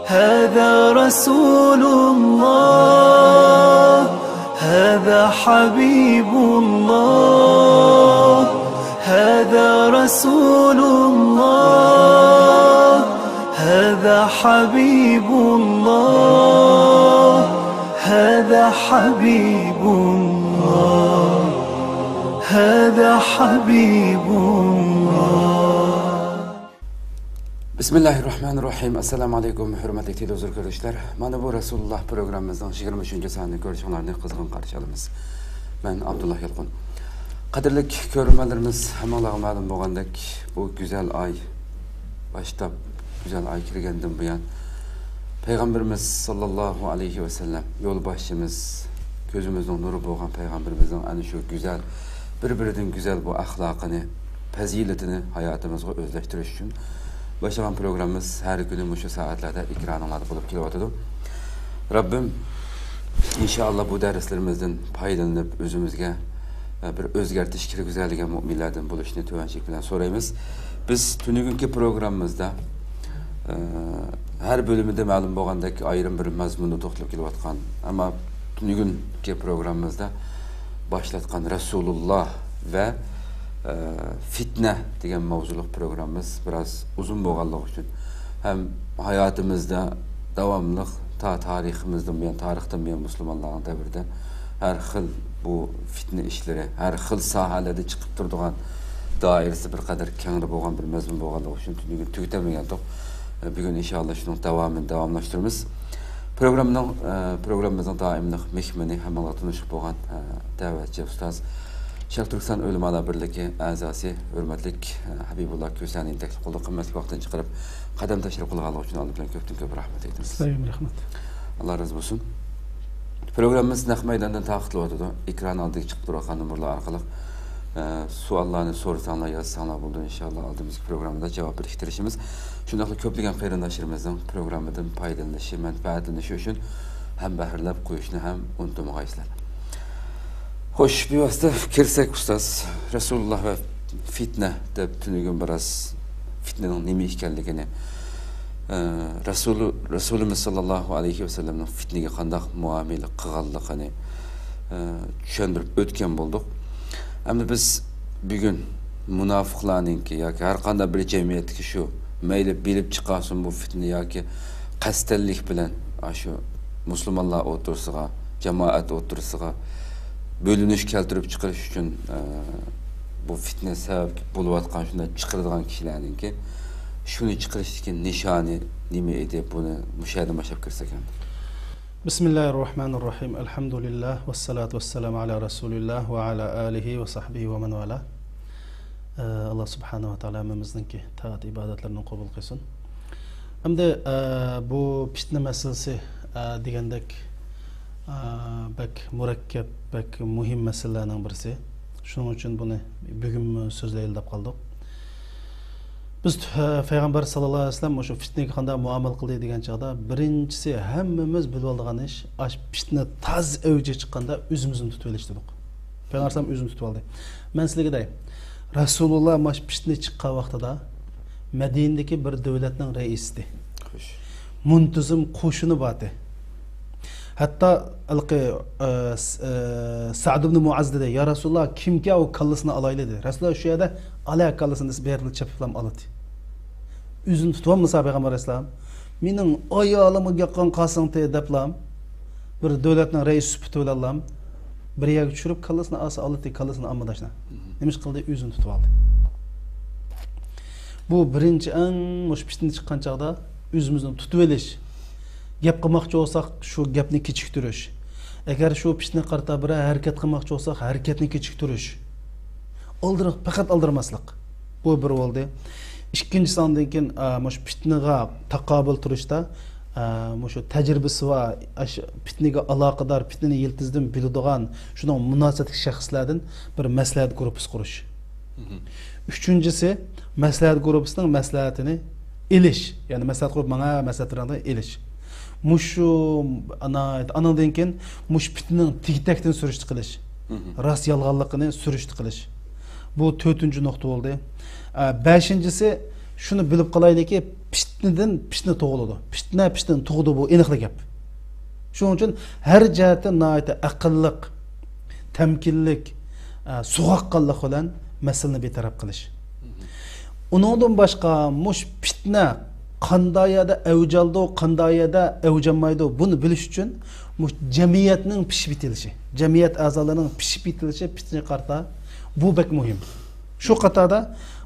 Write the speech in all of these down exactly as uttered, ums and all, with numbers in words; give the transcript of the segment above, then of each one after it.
هذا رسول الله، هذا حبيب الله، هذا رسول الله، هذا حبيب الله، هذا حبيب الله، هذا حبيب الله. بسم الله الرحمن الرحيم. السلام عليكم، ھۆرمەتلىك تېلېۋىزور كۆرۈشلەر. مانا بۇ رەسۇلۇللا پروگراممىمىزنىڭ يىگىرمە ئۈچىنچى سانىنى كۆرۈشۈڭلارنى قىزغىن قارشى ئالىمىز. مەن ئابدۇللا يالقۇن. قەدىرلىك كۆرۈرمەنلىرىمىز، ھەممىڭلارغا مەلۇم بولغاندەك، بۇ گۈزەل ئاي، باشلاپ گۈزەل ئاي كىرگەندىن بۇيان، پەيغەمبىرىمىز ساللاللاھۇ ئەلەيھى ۋەسەللەم، يولباشچىمىز، كۆزىمىزنىڭ نۇرى بولغان پەيغەمبىرىمىزنىڭ ئەنە شۇ گۈزەل، بىر-بىرىدىن گۈزەل بۇ ئەخلاقىنى، پەزىلىتىنى ھاياتىمىزغا ئۆزلەشتۈرۈش ئۈچۈن باشلىغان پروگراممىمىز ھەر كۈنى مۇشۇ سائەتلەردە ئېكرانىڭلاردا بولۇپ كېلىۋاتىدۇ. رەببىم، ئىنشائاللا، بۇ دەرسلىرىمىزدىن پايدىلىنىپ، ئۆزىمىزگە، ئە، بىر ئۆزگەرتىش كىرگۈزەلىگەن مۆمىنلەردىن بولۇشنى تۆۋەنچىلىك بىلەن سورايمىز. بىز تۈنۈگۈنكى پروگراممىمىزدا، ئە، ھەر بۆلۈمىدە مەلۇم بولغاندەك ئايرىم بىر مەزمۇندا توختىلىپ كېلىۋاتقان، ئەمما تۈنۈگۈنكى پروگراممىمىزدا باشلاتقان رەسۇلۇللا ۋە، ئە، فىتنە دېگەن ماۋزۇلۇق پروگراممىمىز بىراز ئۇزۇن بولغانلىقى ئۈچۈن ھەم ھاياتىمىزدا داۋاملىق تا تارىخىمىزدىن بۇيان، تارىختىن بۇيان مۇسۇلمانلارنىڭ دەۋرىدە ھەر خىل بۇ فىتنە ئىشلىرى، ھەر خىل ساھەلەردە چىقىپ تۇرىدىغان دائىرىسى بىر قەدەر كەڭرى بولغان بىر مەزمۇن بولغانلىقى ئۈچۈن تۈنۈگۈن تۈگىتەلمىگەنتۇق. بۈگۈن ئىنشائاللا شۇنىڭ داۋامىنى داۋاملاشتۇرىمىز. پروگراممىنىڭ، ئە، پروگراممىمىزنىڭ دائىملىق مېھمىنى، ھەممىڭلار تونۇشۇپ بولغان، ئە، دەۋەتچى ئۇستاز، شەرقىي تۈركىستان ئۆلىمالار بىرلىكى ئەزاسى، ھۆرمەتلىك، ئە، ھەبىبۇللا كۆسەنى يېتەكلىك قىلدۇق. قىممەتلىك ۋاقتىنى چىقىرىپ، قەدەم تەشرىپ قىلغانلىقى ئۈچۈن ئالدى بىلەن كۆپتىن كۆپ رەھمەت ئېيتىمىز. سىلەرگىمۇ رەھمەت. ئاللا رازى بولسۇن. پروگراممىمىز نەق مەيداندىن تارقىتىلىۋاتىدۇ. ئېكران ئالدىغا چىقىپ تۇرۇۋاتقان نومۇرلار ئارقىلىق، ئە، سوئاللارنى سورىساڭلار، يازساڭلار بولىدۇ. ئىنشائاللا، ئالدىمىزدىكى پروگراممىدا جاۋاب بېرىشكە تىرىشىمىز. شۇنداقلا كۆپلىگەن قېرىنداشلىرىمىزنىڭ پروگراممىدىن پايدىلىنىشى، مەنپەئەتلىنىشى ئۈچۈن ھەمبەھىرلەپ قويۇشنى ھەم ئۇنتۇمىغايسىلەر. خوش، بىۋاسىتە كىرسەك، ئۇستاز، رەسۇلۇللا ۋە فىتنە دەپ تۈنۈگۈن بىراز فىتنىنىڭ نېمە ئىكەنلىكىنى، ئە، رەسۇلى-، رەسۇلىمىز ساللاللاھۇ ئەلەيھى ۋەسەللەمنىڭ فىتنىگە قانداق مۇئامىلە قىلغانلىقىنى، ئە، چۈشەندۈرۈپ ئۆتكەن بولدۇق. ئەمدى بىز بۈگۈن مۇناپىقلارنىڭكى ياكى ھەر قانداق بىر جەمئىيەتتىكى شۇ مەيلى بىلىپ چىقارسۇن بۇ فىتنە ياكى قەستەنلىك بىلەن ئاشۇ مۇسۇلمانلار ئوتتۇرىسىغا، جامائەت ئوتتۇرىسىغا بۆلۈنۈش كەلتۈرۈپ چىقىرىش ئۈچۈن، ئە، بۇ فىتنە سەۋەب بولۇۋاتقان شۇنداق چىقىرىدىغان كىشىلەرنىڭكى شۇنى چىقىرىشتىكى نىشانى نېمە ئىدى؟ بۇنى مۇشۇ يەردىن باشلاپ كىرسەك ئەمدى. بىسمىللاھىررەھمانىررەھىم. ئەلھەمدۇلىللاھ، ۋەسسالاتۇ ۋەسسالامۇ ئەلا رەسۇلىللاھ ۋە ئەلا ئالىھى ۋە سەھبىھى ۋە مەن ۋالا. ئە، ئاللا سۇبھانەھۇ ۋە تائالا ھەممىمىزنىڭكى تائەت ئىبادەتلىرىنى قوبۇل قىلسۇن. ئەمدى، ئە، بۇ پىتنە مەسىلىسى، ئە، دېگەندەك، ئە، بەك مۇرەككەپ، بەك مۇھىم مەسىلىلەرنىڭ بىرسى. شۇنىڭ ئۈچۈن بۇنى بۈگۈنمۇ سۆزلەيلى دەپ قالدۇق. بىز، ئە، پەيغەمبەر ساللاللاھۇ ئەلەيھى ۋەسەللەم مۇشۇ فىتنىگە قانداق مۇئامىلە قىلدى دېگەن چاغدا، بىرىنچىسى ھەممىمىز بىلىۋالىدىغان ئىش، ئاش پىتنە تاز ئەۋجىگە چىققاندا ئۆزىمىزنى تۇتۇۋېلىش دېدۇق. پەيغەمبەر ئەلەيھىسسالام ئۆزىنى تۇتۇۋالدى. مەن سىلەرگە دەي، رەسۇلۇللا ماش پىتنە چىققان ۋاقتىدا مەدىنىدىكى بىر دۆلەتنىڭ رەئىسىدى. خوش. مۇنتىزىم قوشۇنى بارتى. ھەتتا ھېلىقى، ئە، س-، ئە، سەئد ئىبنى مۇئاز دېدى، يا رەسۇلاللا، كىمكەن ئۇ كاللىسىنى ئالايلى دېدى. رەسۇلاللا شۇ يەردە ئالا كاللىسىنى دېسە بېرىپلا چېپىپلا ئالاتتى. ئۆزىنى تۇتۇۋالمىسا پەيغەمبەر ئەلەيھىسسالام، مېنىڭ ئايالىمغا گەپ قىلغان قالساڭتى دەپلا بىر دۆلەتنىڭ رەئىسى سۈپىتى بىلەنلا بىر يەرگە چۈشۈرۈپ كاللىسىنى ئالسا ئالاتتى، كاللىسىنى ئالمىدى ئاشۇنداق. نېمىش قىلدى؟ ئۆزىنى تۇتۇۋالدى. بۇ بىرىنچى ئەڭ مۇشۇ پىتنە چىققان چاغدا ئۆزىمىزنى تۇتۇۋېلىش. گەپ قىلماقچى بولساق، شۇ گەپنى كېچىكتۈرۈش. ئەگەر شۇ پىتنىگە قارىتا بىرەر ھەرىكەت قىلماقچى بولساق، ھەرىكەتنى كېچىكتۈرۈش. ئالدىرا-، پەقەت ئالدىرىماسلىق. بۇ بىر بولدى. ئىككىنچىسى، ئاندىن كېيىن، ئا، مۇشۇ پىتنىگە تاقابىل تۇرۇشتا، ئا، مۇشۇ تەجرىبىسى بار، ئاشۇ پىتنىگە ئالاقىدار، پىتنىنى يىلتىزىدىن بىلىدىغان، شۇنىڭ مۇناسىۋەتلىك شەخسلەردىن بىر مەسلىھەت گۇرۇپپىسى قۇرۇش. مهم. ئۈچىنچىسى، مەسلىھەت گۇرۇپپىسىنىڭ مەسلىھەتىنى ئېلىش. يەنى مەسلىھەت قۇرۇپ، ماڭا مەسلىھەت بېرىڭ دەپ ئېلىش. مۇشۇ، ئانا-، ئانىڭدىن كېيىن مۇشۇ پىتنىنىڭ تېگى-تەكتىنى سۈرۈشتە قىلىش. مهم. راست-يالغانلىقىنى سۈرۈشتە قىلىش. بۇ تۆتىنچى نۇقتا بولدى. ئە، بەشىنچىسى، شۇنى بىلىپ قالايلىكى، پىتنىدىن پىتنە تۇغۇلىدۇ. پىتنە پىتنىنى تۇغىدۇ، بۇ ئېنىقلا گەپ. شۇنىڭ ئۈچۈن ھەر جەھەتتىن ناھايىتى ئەقىللىق، تەمكىنلىك، ئە، سوغۇققانلىق بىلەن مەسىلىنى بىر تەرەپ قىلىش. ئۇنىڭدىن باشقا مۇشۇ پىتنە قانداق يەردە ئەۋج ئالىدۇ، قانداق يەردە ئەۋج ئالمايدۇ، بۇنى بىلىش ئۈچۈن مۇشۇ جەمئىيەتنىڭ پىشىپ يېتىلىشى، جەمئىيەت ئەزالىرىنىڭ پىشىپ يېتىلىشى پىتنىگە قارىتا، بۇ بەك مۇھىم. شۇ قاتاردا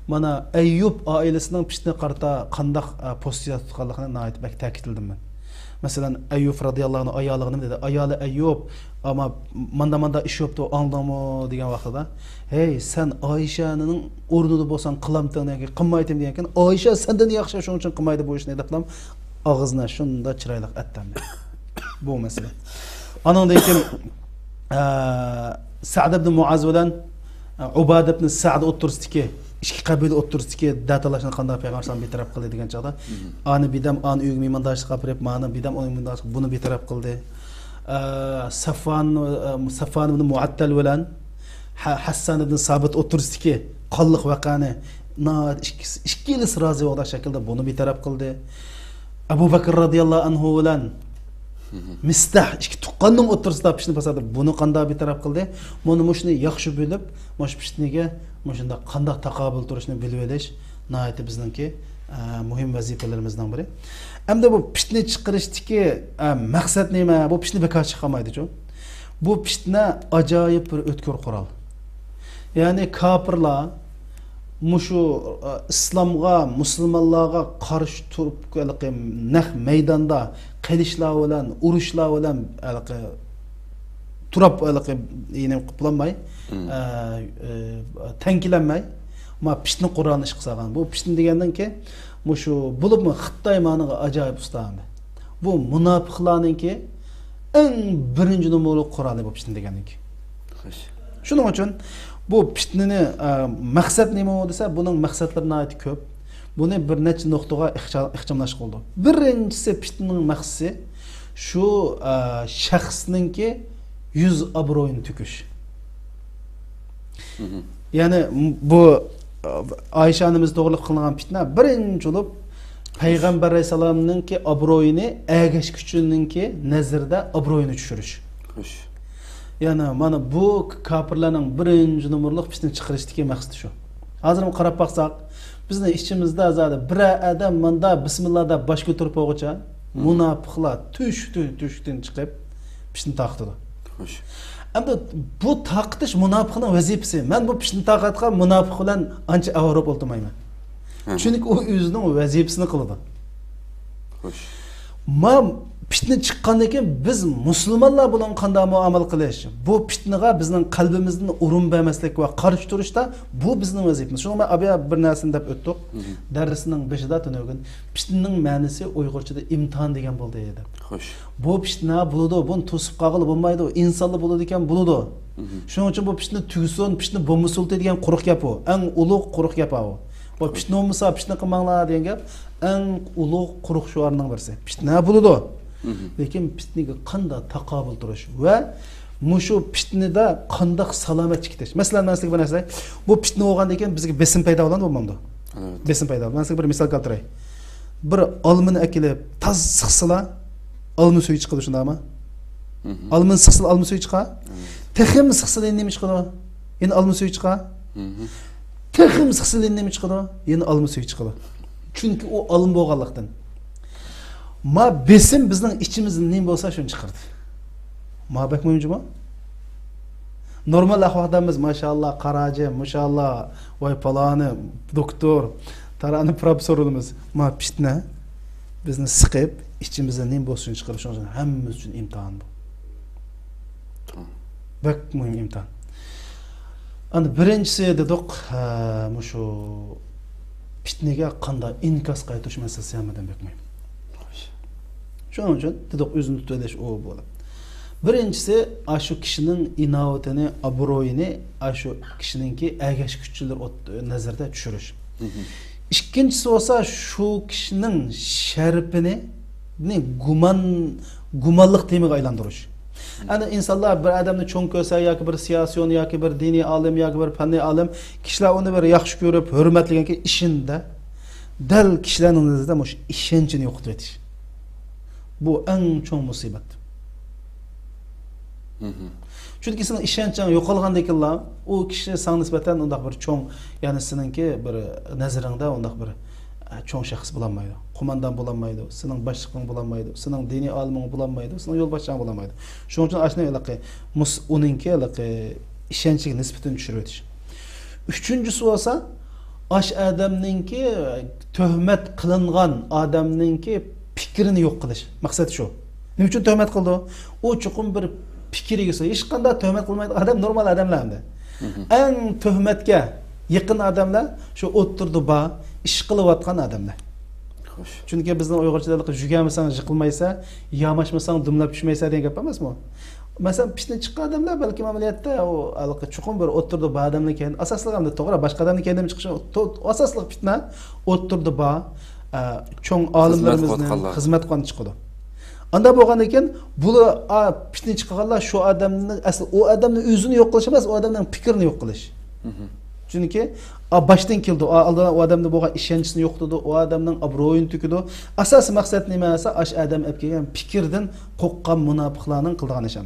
مانا ئەييۇب ئائىلىسىنىڭ پىتنىگە قارىتا قانداق، ئە، پوزىتسىيە تۇتقانلىقىنى ناھايىتى بەك تەكىتلىدىم مەن. مەسىلەن، ئەييۇب رازىياللاھۇ ئەنھۇ ئايالىغا نېمە دېدى؟ ئايالى ئەييۇب، ئاما ماندا ماندا ئىش بوپتۇ، ئاڭلىدىڭمۇ دېگەن ۋاقتىدا، ھەي، سەن ئائىشەنىڭ ئورنىدا بولساڭ قىلامتىڭ دېگەن، قىلمايتتىم دېگەن. ئائىشە سەندىن ياخشى، شۇنىڭ ئۈچۈن قىلمايدۇ بۇ ئىشنى دەپلا ئاغزىنى شۇنداق چىرايلىق ئەتتەمدى. بۇ مەسىلە. ئانىڭدىن كېيىن، ئە، سەئد ئىبن مۇئاز بىلەن، ئە، ئۇبادە ئىبن سەئد ئوتتۇرىسىدىكى، ئىككى قەبىلە ئوتتۇرىسىدىكى دەتالاشنى قانداق پەيغەمبەر ئەلەيھىسسالام بىتەرەپ قىلدى دېگەن چاغدا، ئانى بىدەم ئانى ئۆيگە مېھماندارچىلىققا ئاپىرىپ، مانى بىدەم ئۇنى مېھماندارچىلىق، بۇنى بىتەرەپ قىلدى. ئە، سەفۋان، ئە، سەفۋان ئىبن مۇئەتتەل بىلەن ھە-، ھەسسان ئىبن سابىت ئوتتۇرىسىدىكى قانلىق ۋەقەنى ناھايىتى ئىككىسى، ئىككىلىسى رازى بولغان شەكىلدە بۇنى بىتەرەپ قىلدى. ئەبۇ بەكر رازىياللاھۇ ئەنھۇ بىلەن مىستەھ ئىككى تۇغقاننىڭ ئوتتۇرىسىدا پىتنە پاسات، بۇنى قانداق بىتەرەپ قىلدى؟ مانا مۇشۇنى ياخشى بىلىپ، مۇشۇ پىتنىگە مۇشۇنداق قانداق تاقابىل تۇرۇشنى بىلىۋېلىش ناھايىتى بىزنىڭكى، ئە، مۇھىم ۋەزىپىلىرىمىزنىڭ بىرى. ئەمدى بۇ پىتنە چىقىرىشتىكى، ئە، مەقسەت نېمە؟ بۇ پىتنە بىكار چىقالمايدىچۇ. بۇ پىتنە ئاجايىپ بىر ئۆتكۈر قورال. يەنى كاپىرلار مۇشۇ، ئە، ئىسلامغا، مۇسۇلمانلارغا قارشى تۇرۇپ، ھېلىقى نەق مەيداندا قىلىچلار بىلەن، ئۇرۇشلار بىلەن، ھېلىقى تۇرۇپ، ھېلىقى يەنى قۇپلانماي، ئە، ئە، تەڭكىلەنمەي، ما پىتنە قورالىنى ئىشقا سالغان. بۇ پىتنە دېگەندىن كېيىن مۇشۇ بولۇپمۇ خىتاي مانىغا ئاجايىپ ئۇستا ئەمدى. بۇ مۇناپىقلارنىڭكى ئەڭ بىرىنچى نومۇرلۇق قورالى بولۇپ چىقتى دېگەندىن كېيىن. خوش. شۇنىڭ ئۈچۈن بۇ پىتنىنى، ئە، مەقسەت نېمە دېسە، بۇنىڭ مەقسەتلىرى ناھايىتى كۆپ. بۇنى بىر نەچچە نۇقتىغا ئىخچا-، ئىخچاملاشقا بولىدۇ. بىرىنچىسى، پىتنىنىڭ مەقسىتى شۇ، ئە، شەخسنىڭكى يۈز ئابرۇيىنى تۆكۈش. يەنى بۇ، ئە، ئائىشە ئانىمىز توغرىلىق قىلىنغان پىتنە بىرىنچى بولۇپ پەيغەمبەر ئەلەيھىسسالامنىڭكى ئابرۇيىنى، ئەگەشكۈچىنىڭكى نەزىرىدە ئابرۇيىنى چۈشۈرۈش. خوش. يەنى مانا بۇ كاپىرلارنىڭ بىرىنچى نومۇرلۇق پىتنە چىقىرىشتىكى مەقسىتى شۇ. ھازىر قاراپ باقساق، بىزنىڭ ئىچىمىزدە زادى بىرەر ئادەم ماندا بىسمىللا دەپ باش كۆتۈرۈپ بولغۇچە، مۇناپىقلار تۆشۈكتىن، تۆشۈكتىن چىقىپ پىتنە تارقىتىدۇ. خوش. ئەمدى بۇ تارقىتىش مۇناپىقنىڭ ۋەزىپىسى. مەن بۇ پىتنە تارقاتقان مۇناپىق بىلەن ئانچە ئاۋارە بولۇپ ئولتۇرمايمەن. چۈنكى ئۇ ئۆزىنىڭ ۋەزىپىسىنى قىلىدۇ. خوش. ما پىتنە چىققاندىن كېيىن بىز مۇسۇلمانلار بۇنىڭغا قانداق مۇئامىلە قىلىش؟ بۇ پىتنىغا بىزنىڭ قەلبىمىزدىن ئورۇن بەرمەسلىك ۋە قارشى تۇرۇشتا بۇ بىزنىڭ ۋەزىپىمىز. شۇڭا مەن ئابىيا بىر نەرسىنى دەپ ئۆتتۇق. دەرسنىڭ بېشىدا تۈنۈگۈن پىتنىنىڭ مەنىسى ئۇيغۇرچىدا ئىمتىھان دېگەن بولدى دەپ. خوش. بۇ پىتنە بولىدۇ، بۇنى توسۇپ قالغىلى بولمايدۇ، ئىنسانلا بولىدىكەن بولىدۇ. شۇنىڭ ئۈچۈن بۇ پىتنە تۈگىسۇن، پىتنە بولمىسۇن دېگەن قۇرۇق گەپ ئۇ. ئەڭ ئۇلۇغ قۇرۇق گەپ ئۇ. بۇ پىتنە بولمىسا پىتنە قىلماڭلار دېگەن گەپ ئەڭ ئۇلۇغ قۇرۇق شوئارنىڭ بىرسى. پىتنە بولىدۇ. لېكىن پىتنىگە قانداق تاقابىل تۇرۇش ۋە مۇشۇ پىتنىدە قانداق سالامەتچە كېتىش. مەسىلەن، مەن سىزگە بىر نەرسە دەي. بۇ پىتنە بولغاندىن كېيىن بىزگە بېسىم پەيدا بولامدۇ، بولمامدۇ؟ بېسىم پەيدا بولىدۇ. مەن سىزگە بىر مىسال كەلتۈرەي. بىر ئالمىنى ئەكېلىپ تازا سىقسىلا، ئالما سۈيى چىقىدۇ، شۇنداقمۇ؟ ئالمىنى سىقسىلا ئالما سۈيى چىقا. تېخىمۇ سىقسىلا يەنە نېمە چىقىدۇ؟ يەنە ئالما سۈيى چىقا. تېخىمۇ سىقسىلا يەنە نېمە چىقىدۇ؟ يەنە ئالما سۈيى چىقىدۇ. چۈنكى ئۇ ئالما بولغانلىقتىن. ما بېسىم بىزنىڭ ئىچىمىزدە نېمە بولسا شۇنى چىقىرىدۇ. ما بەك مۇھىم جۇمۇ. نورمال ئەھۋالدا بىز ماشائاللا قاراجى، ماشائاللا ۋاي پالانى، دوكتور، تارانى پروفېسسور بولىمىز. ما پىتنە بىزنى سىقىپ، ئىچىمىزدە نېمە بولسۇن چىقىرىپ، شۇنىڭ ئۈچۈن ھەممىمىز ئۈچۈن ئىمتىھان بۇ. بەك مۇھىم ئىمتىھان. ئەنە بىرىنچىسى دېدۇق، ھە، مۇشۇ پىتنىگە قانداق ئىنكاس قايتۇرۇش مەسىلىسى ھەممىدىن بەك مۇھىم. شۇنىڭ ئۈچۈن دېدۇق، ئۆزىنى تۇتۇۋېلىش ئۇ بولۇپ. بىرىنچىسى، ئاشۇ كىشىنىڭ ئىناۋىتىنى، ئابرۇيىنى ئاشۇ كىشىنىڭكى ئەگەشكۈچىلىرى ئوت-، نەزىرىدە چۈشۈرۈش. ئىككىنچىسى بولسا، شۇ كىشىنىڭ شەرىپىنى، نى گۇمان، گۇمانلىق تېمىغا ئايلاندۇرۇش. ئەنە ئىنسانلار بىر ئادەمنى چوڭ كۆرسە ياكى بىر سىياسىيون ياكى بىر دىنىي ئالىم ياكى بىر پەننىي ئالىم، كىشىلەر ئۇنى بىر ياخشى كۆرۈپ، ھۆرمەتلىگەنكى ئىشىنىدە. دەل كىشىلەرنىڭ نەزىرىدە مۇشۇ ئىشەنچىنى يوقىتىۋېتىش. بۇ ئەڭ چوڭ مۇسىبەت. چۈنكى سېنىڭ ئىشەنچىڭ يوقالغاندىكىنلا، ئۇ كىشى ساڭا نىسبەتەن ئۇنداق بىر چوڭ، يەنى سېنىڭكى بىر نەزىرىڭدە ئۇنداق بىر، ئە، چوڭ شەخس بولالمايدۇ. قوماندان بولالمايدۇ، سېنىڭ باشلىقىڭ بولالمايدۇ، سېنىڭ دىنىي ئالىمىڭ بولالمايدۇ، سېنىڭ يولباشچىڭ بولالمايدۇ. شۇنىڭ ئۈچۈن ئاشۇنى ھېلىقى مۇس-، ئۇنىڭكى ھېلىقى ئىشەنچىگە نىسبىتىنى چۈشۈرۈۋېتىش. ئۈچىنچىسى بولسا، ئاش ئادەمنىڭكى تۆھمەت قىلىنغان ئادەمنىڭكى پىكرىنى يوق قىلىش. مەقسەت شۇ. نېمە ئۈچۈن تۆھمەت قىلىدۇ؟ ئۇ چوقۇم بىر پىكىر ئىگىسى. ھېچقانداق تۆھمەت قىلمايدىغان ئادەم نورمال ئادەملەر ئەمدى. ئەڭ تۆھمەتكە يېقىن ئادەملەر شۇ ئوتتۇرىدا بار، ئىش قىلىۋاتقان ئادەملەر. خوش. چۈنكى بىزنىڭ ئۇيغۇرچىدا ھېلىقى «يۈگەرمىسەڭ يىقىلمايسەن، ياماشمىساڭ دۈملەپ چۈشمەيسەن» دېگەن گەپ ئەمەسمۇ؟ مەسىلەن، پىتنە چىققان ئادەملەر بەلكىم ئەمەلىيەتتە ئۇ ھېلىقى چوقۇم بىر ئوتتۇرىدا بار ئادەمنىڭ كەينىدىن، ئاساسلىق ئەمدى توغرا، باشقا ئادەمنىڭ كەينىدىن چىقىشى، تو-، ئاساسلىق پىتنە ئوتتۇرىدا بار، ئە، چوڭ خىزمەت ئالىملىرىمىزنىڭ قىلىۋاتقانلار. خىزمەت قىلغان چىقىدۇ. ئاندا بولغاندىن كېيىن بۇلار، ئا، پىتنە چىقارغانلار شۇ ئادەمنى، ئەسلى ئۇ ئادەمنى ئۆزىنى يوق قىلىش ئەمەس، ئۇ ئادەمنىڭ پىكرىنى يوق قىلىش. چۈنكى، ئا، باشتىن كېلىدۇ، ئا، ئالدىن ئۇ ئادەمدە بولغان ئىشەنچىسىنى يوقىتىدۇ، ئۇ ئادەمنىڭ ئابرۇيىنى تۆكىدۇ. ئاساسىي مەقسەت نېمە دېسە، ئاشۇ ئادەم ئەپ كەلگەن پىكىردىن قورققان مۇناپىقلارنىڭ قىلىدىغان ئىشى.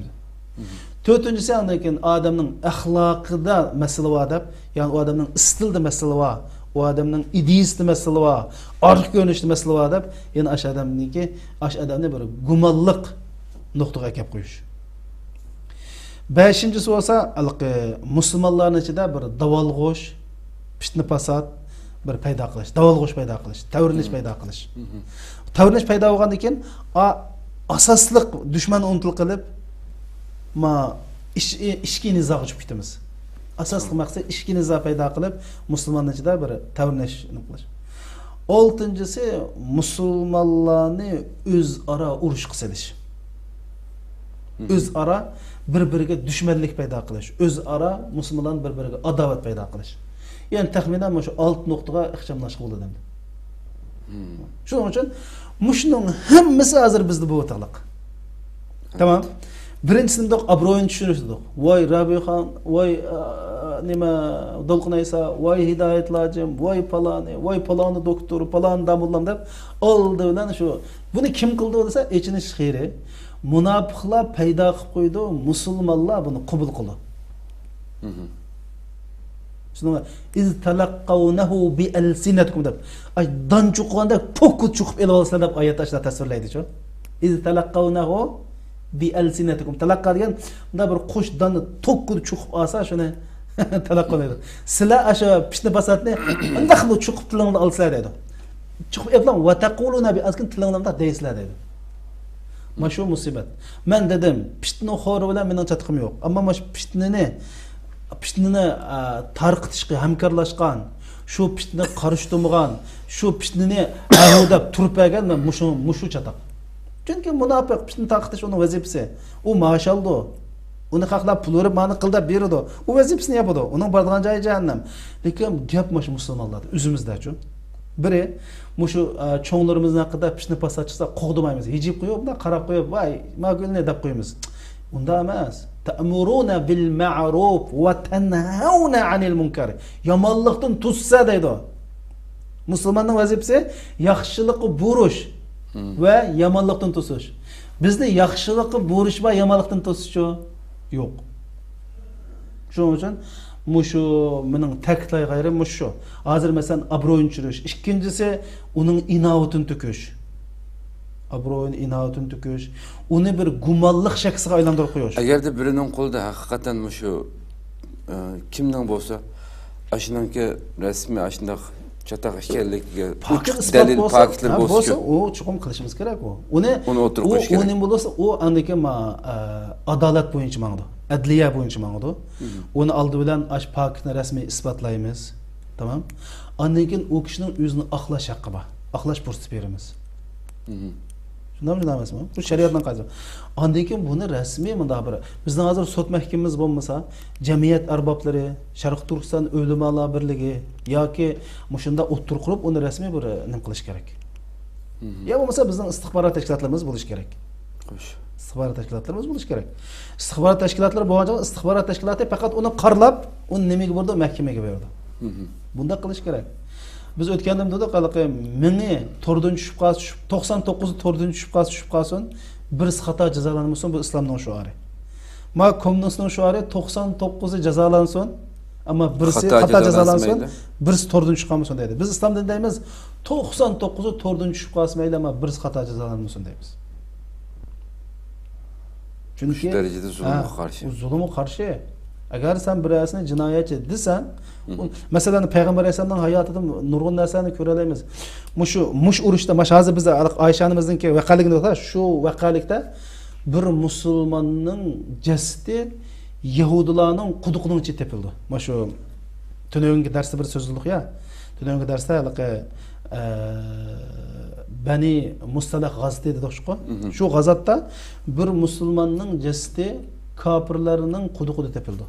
تۆتىنچىسى، ئاندىن كېيىن ئادەمنىڭ ئەخلاقىدا مەسىلە بار دەپ، يەنى ئۇ ئادەمنىڭ ئىستىلىدا مەسىلە بار، ئۇ ئادەمنىڭ ئىدىيىسىدە مەسىلە بار، ئارقا كۆرۈنۈشتە مەسىلە بار دەپ، يەنە ئاشۇ ئادەمنىڭكى، ئاشۇ ئادەمنى بىر گۇمانلىق نۇقتىغا ئەكەپ قويۇش. بەشىنچىسى بولسا، ھېلىقى مۇسۇلمانلارنىڭ ئىچىدە بىر داۋالغۇش، پىتنە-پاسات بىر پەيدا قىلىش، داۋالغۇش پەيدا قىلىش، تەۋرىنىش پەيدا قىلىش. تەۋرىنىش پەيدا بولغاندىن كېيىن، ئا-، ئاساسلىق دۈشمەننى ئۇنتۇلۇپ قېلىپ، ما، ئىچ-، ئىچكى نىزاغا چۈشۈپ كېتىمىز. ئاساسلىق مەقسەت ئىچكى نىزا پەيدا قىلىپ، مۇسۇلماننىڭ ئىچىدە بىر تەۋرىنىش قىلىش. ئالتىنچىسى، مۇسۇلمانلارنى ئۆزئارا ئۇرۇشقا سېلىش. ئۆزئارا بىر-بىرىگە دۈشمەنلىك پەيدا قىلىش، ئۆزئارا مۇسۇلمانلارنى بىر-بىرىگە ئاداۋەت پەيدا قىلىش. يەنى تەخمىنەن مۇشۇ ئالتە نۇقتىغا ئىخچاملاشقا بولىدۇ ئەمدى. شۇنىڭ ئۈچۈن مۇشۇنىڭ ھەممىسى ھازىر بىزدە بولۇۋاتقانلىق. تامام. بىرىنچىسى نېمە دېدۇق؟ ئابرۇيىنى چۈشۈرۈش دېدۇق. ۋاي رابىيخان، ۋاي، ئا، نېمە، دولقۇن ئەيسا، ۋاي ھىدايەت لاجىم، ۋاي پالانى، ۋاي پالانى دوكتور، پالانى داموللام دەپ ئالدى بىلەن شۇ. بۇنى كىم قىلىدۇ دېسە، ئېچىنىش خېرى، مۇناپىقلار پەيدا قىلىپ قويىدۇ، مۇسۇلمانلار بۇنى قوبۇل قىلىدۇ. شۇنىڭغا «ئىز تەلەققەۋنەھۇ بىئەلسىنەتىكۇم» دەپ، ئاي، دان چوقۇغاندەك پوكۇت چوقۇپ ئېلىۋالىسىلەر دەپ ئايەتتە ئاشۇنداق تەسۋىرلەيدىچۇ. «ئىز تەلەققەۋنەھۇ بىئەلسىنەتىكۇم». تەلەققا دېگەن مۇنداق بىر قوش داننى توككىدە چوقۇپ ئالسا، شۇنى تەلەققا دەيدۇ. سىلەر ئاشۇ پىتنە پاساتنى ئۇنداقلا چوقۇپ تىلىڭدا ئالىسىلەر دەيدۇ. چوقۇپ ئېلىپ، «ۋە تەقۇلۇنە بى»، ئازكىن تىلىڭدا مۇنداق دەيسىلەر دەيدۇ. مانا شۇ مۇسىبەت. مەن دېدىم، پىتنىخور بىلەن مېنىڭ چاتىقىم يوق. ئەمما مانا شۇ پىتنىنى، پىتنىنى، ئە، تارقىتىشقا ھەمكارلاشقان، شۇ پىتنىگە قارشى تۇرمىغان، شۇ پىتنىنى ھەھۇ دەپ تۇرۇپ بەرگەن مەن مۇشۇ، مۇشۇ چاتاق. چۈنكى مۇناپىق، پىتنە تارقىتىش ئۇنىڭ ۋەزىپىسى. ئۇ مائاش ئالىدۇ. ئۇنى خەقلەر پۇل بېرىپ، مانا قىل دەپ بېرىدۇ. ئۇ ۋەزىپىسىنى ياپىدۇ. ئۇنىڭ بارىدىغان جايى جەھەننەم. لېكىن گەپ مانا شۇ مۇسۇلمانلاردا، ئۆزىمىزدەچۇ. بىرى، مۇشۇ، ئە، چوڭلىرىمىزنىڭ ھەققىدە پىتنە پاسات چىقسا قوغدىمايمىز. ھىجىيىپ قويۇپ، مۇنداق قاراپ قويۇپ، «ۋاي، ماگۈلنى» دەپ قويىمىز. ئۇنداق ئەمەس. «تەئمۇرۇنە بىل مەئرۇف ۋە تەنھەۋنە ئەنىل مۇنكەر». يامانلىقتىن توسىسىلەر دەيدۇ. مۇسۇلماننىڭ ۋەزىپىسى ياخشىلىققا بۇيرۇش ۋە يامانلىقتىن توسۇش. بىزدە ياخشىلىققا بۇيرۇش بار، يامانلىقتىن توسۇشچۇ؟ يوق. شۇنىڭ ئۈچۈن مۇشۇ مېنىڭ تەكىتلەيدىغان يېرىم مۇشۇ. ھازىر مەسىلەن، ئابرۇيىنى چۈشۈرۈش. ئىككىنچىسى، ئۇنىڭ ئىناۋىتىنى تۆكۈش. ئابرۇيىنى، ئىناۋىتىنى تۆكۈش. ئۇنى بىر گۇمانلىق شەخسىگە ئايلاندۇرۇپ قويۇش. ئەگەردە بىرىنىڭ قولىدا ھەقىقەتەن مۇشۇ، ئە، كىمنىڭ بولسا، ئاشۇنىڭكى رەسمىي ئاشۇنداق چاتاق ئىكەنلىكىگە پاكىت ئۇچۇق ئىسپات دەلىل، بولسا، پاكىتلىرى ھە، بولسىچۇ؟ بولسا، ئۇ چوقۇم قىلىشىمىز كېرەك ئۇ. ئۇنى، ئۇنى ئوتتۇرىغا ئۇ، قويۇش ئۇ كېرەك. نېمە بولسا، ئۇ ئاندىن كېيىن ما-، ئە، ئادالەت بويىچە ماڭىدۇ، ئەدلىيە بويىچە ماڭىدۇ. ئۇنى ئالدى بىلەن ئاشۇ پاكىتنى رەسمىي ئىسپاتلايمىز. تامام. ئاندىن كېيىن ئۇ كىشىنىڭ ئۆزىنى ئاقلاش ھەققى بار. ئاقلاش پۇرسىتى بېرىمىز. شۇنداقمۇ، شۇنداق ئەمەسمۇ؟ بۇ شەرىئەتنىڭ قائىدىسى. ئاندىن كېيىن بۇنى رەسمىي مۇنداق بىر، بىزنىڭ ھازىر سوت مەھكىمىمىز بولمىسا، جەمئىيەت ئەربابلىرى، شەرقىي تۈركىستان ئۆلىمالار بىرلىكى ياكى مۇشۇنداق ئوتتۇرىغا قويۇپ، ئۇنى رەسمىي بىر نېمە قىلىش كېرەك. يا بولمىسا بىزنىڭ ئىستىخبارات تەشكىلاتلىرىمىز بولۇشى كېرەك. خوش. ئىستىخبارات تەشكىلاتلىرىمىز بولۇشى كېرەك. ئىستىخبارات تەشكىلاتلىرى بولغان چاغدا ئىستىخبارات تەشكىلاتى پەقەت ئۇنى قارلاپ، ئۇنى نېمىگە بۇرىدۇ؟ مەھكىمىگە بېرىدۇ. بۇنداق قىلىش كېرەك. بىز ئۆتكەندە دېدۇق، ھېلىقى مىڭى توردىن چۈشۈپ قالسا، چۈشۈپ، توقسان توققۇزى توردىن چۈشۈپ قالسا، چۈشۈپ قالسۇن، بىرسى خاتا جازالانمىسۇن، بۇ ئىسلامنىڭ شوئارى. ما كوممۇنىستنىڭ شوئارى، توقسان توققۇزى جازالانسۇن، ئەمما بىرسى خاتا خاتا جازالانسۇن، جازالانسا مەيلى. بىرسى توردىن چۈشۈپ قالمىسۇن دەيدۇ. بىز ئىسلامدىن دەيمىز، توقسان توققۇزى توردىن چۈشۈپ قالسا مەيلى، ئەمما بىرسى خاتا جازالانمىسۇن دەيمىز. چۈنكى شۇ دەرىجىدە ھە، زۇلۇمغا قارشى. ئۇ زۇلۇمغا قارشى. ئەگەر سەن بىرەرسىنى جىنايەتچى دېسەڭ، مم. ئۇ، مەسىلەن، پەيغەمبەر ئەلەيھىسسالامنىڭ ھاياتىدا نۇرغۇن نەرسىلەرنى كۆرەلەيمىز. مۇشۇ، مۇشۇ ئۇرۇشتا، مانا ھازىر بىز ئايشە ئانىمىزنىڭكى ۋەقەلىكىنى ئوقۇساق، شۇ ۋەقەلىكتە بىر مۇسۇلماننىڭ جەسىتى يەھۇدىيلارنىڭ قۇدۇقىنىڭ ئىچىدە تېپىلدى. مانا شۇ تۈنۈگۈنكى دەرستە بىر سۆزلىدۇق يا. تۈنۈگۈنكى دەرستە ھېلىقى، ئە، بەنى مۇستەلىق غازىتى دېدۇقچۇ. مم. شۇ غازاتتا بىر مۇسۇلماننىڭ جەسىتى كاپىرلارنىڭ قۇدۇقىدا تېپىلدى.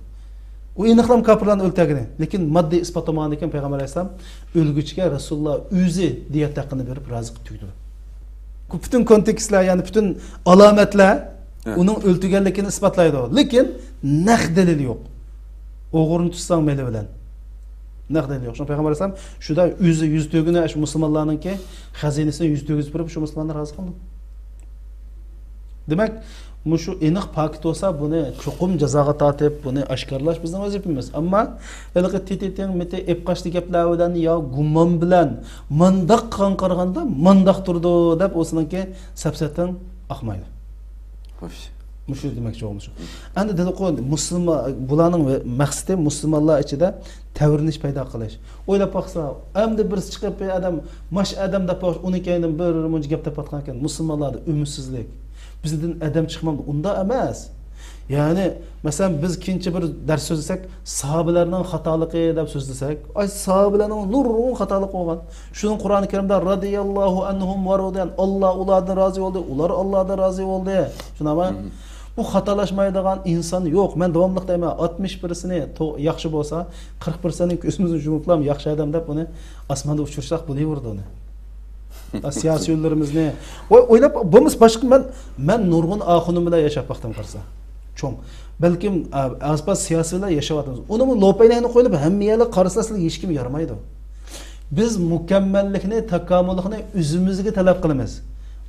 ئۇ ئېنىقلام كاپىرلارنى ئۆلتۈرگىنى. لېكىن ماددىي ئىسپاتلىمىغاندىكىن پەيغەمبەر ئەلەيھىسسالام ئۆلگۈچىگە رەسۇلۇللا ئۆزى دىيەت ھەققىنى بېرىپ رازى قىلىپ تۈگىدى. بۇ پۈتۈن كونتېكستلار، يەنى پۈتۈن ئالامەتلەر ھە. ئۇنىڭ ئۆلتۈرگەنلىكىنى ئىسپاتلايدۇ. لېكىن نەق دەلىل يوق. ئوغرىنى تۇتساڭ مېلى بىلەن. نەق دەلىل يوق. شۇڭا پەيغەمبەر ئەلەيھىسسالام شۇدا ئۆزى يۈز تۆگىنى، شۇ مۇسۇلمانلارنىڭكى خەزىنىسىنى يۈز تۆگىسى بېرىپ، شۇ مۇسۇلمانلار رازى قىلدى. دېمەك، مۇشۇ ئېنىق پاكىت بولسا، بۇنى چوقۇم جازاغا تارتىپ، بۇنى ئاشكارىلاش بىزنىڭ ۋەزىپىمىز. ئەمما ھېلىقى تېتى تېڭ، مىتى ئېپقاچتى گەپلەر بىلەن يا گۇمان بىلەن مانداق قىلغان قارىغاندا مانداق تۇرىدۇ دەپ، ئۇسىنىڭكى سەپسەتەڭ ئاقمايدۇ. خوش. مۇشۇ دېمەكچى بولغىنىم شۇ. ئەمدى دېدۇققۇ، مۇسۇلمان، بۇلارنىڭ مەقسىتى مۇسۇلمانلار ئىچىدە تەۋرىنىش پەيدا قىلىش. ئويلاپ باقسا، ئەمدى بىرسى چىقىپ، بىر ئادەم، ماش ئادەم دەپ باقسا، ئۇنىڭ كەينىدىن بىر مۇنچە گەپ دەپ ئاتقان ئىكەن. مۇسۇلمانلاردا ئۈمىدسىزلىك. بىزدىن ئادەم چىقمامدۇ؟ ئۇنداق ئەمەس. يەنى، مەسىلەن، بىز كېيىنچە بىر دەرس سۆزلىسەك، ساھابىلەرنىڭ خاتالىقى دەپ سۆزلىسەك، ئاي، ساھابىلەرنىڭ نۇرغۇن خاتالىقى بولغان. شۇنىڭ قۇرئان كەرىمدە رادىياللاھۇ ئەنھۇم ۋە رۇدىيەن، ئاللا ئۇلاردىن رازى بولدى، ئۇلار ئاللادىن رازى بولدى. شۇنداقمۇ؟ مم. بۇ خاتالاشمايدىغان ئىنسان يوق. مەن داۋاملىق دەيمەن، ئاتمىش پىرسەنتى تو-، ياخشى بولسا، قىرىق پىرسەنتنى كۆزىمىزنى يۇمۇپلا ياخشى ئادەم دەپ ئۇنى ئاسماندا ئۇچۇرساق بولۇۋېرىدۇ ئۇنى. سىياسىيونلىرىمىزنى. ۋاي، ئويلاپ بولمىسا، باشقا مەن، مەن نۇرغۇن ئاخۇنۇم بىلەن ياشاپ باقتىم قارىسا. چوڭ. بەلكىم، ئا، ئاسپاس سىياسىيلار ياشاۋاتىمىز. ئۇنىمۇ لوپەينەينى قويۇپ، ھەممە يەرلەر قارىسا، سىلەر ھېچكىم يارىمايدۇ. بىز مۇكەممەللىكنى، تاكامۇللۇقنى ئۆزىمىزگە تەلەپ قىلىمىز.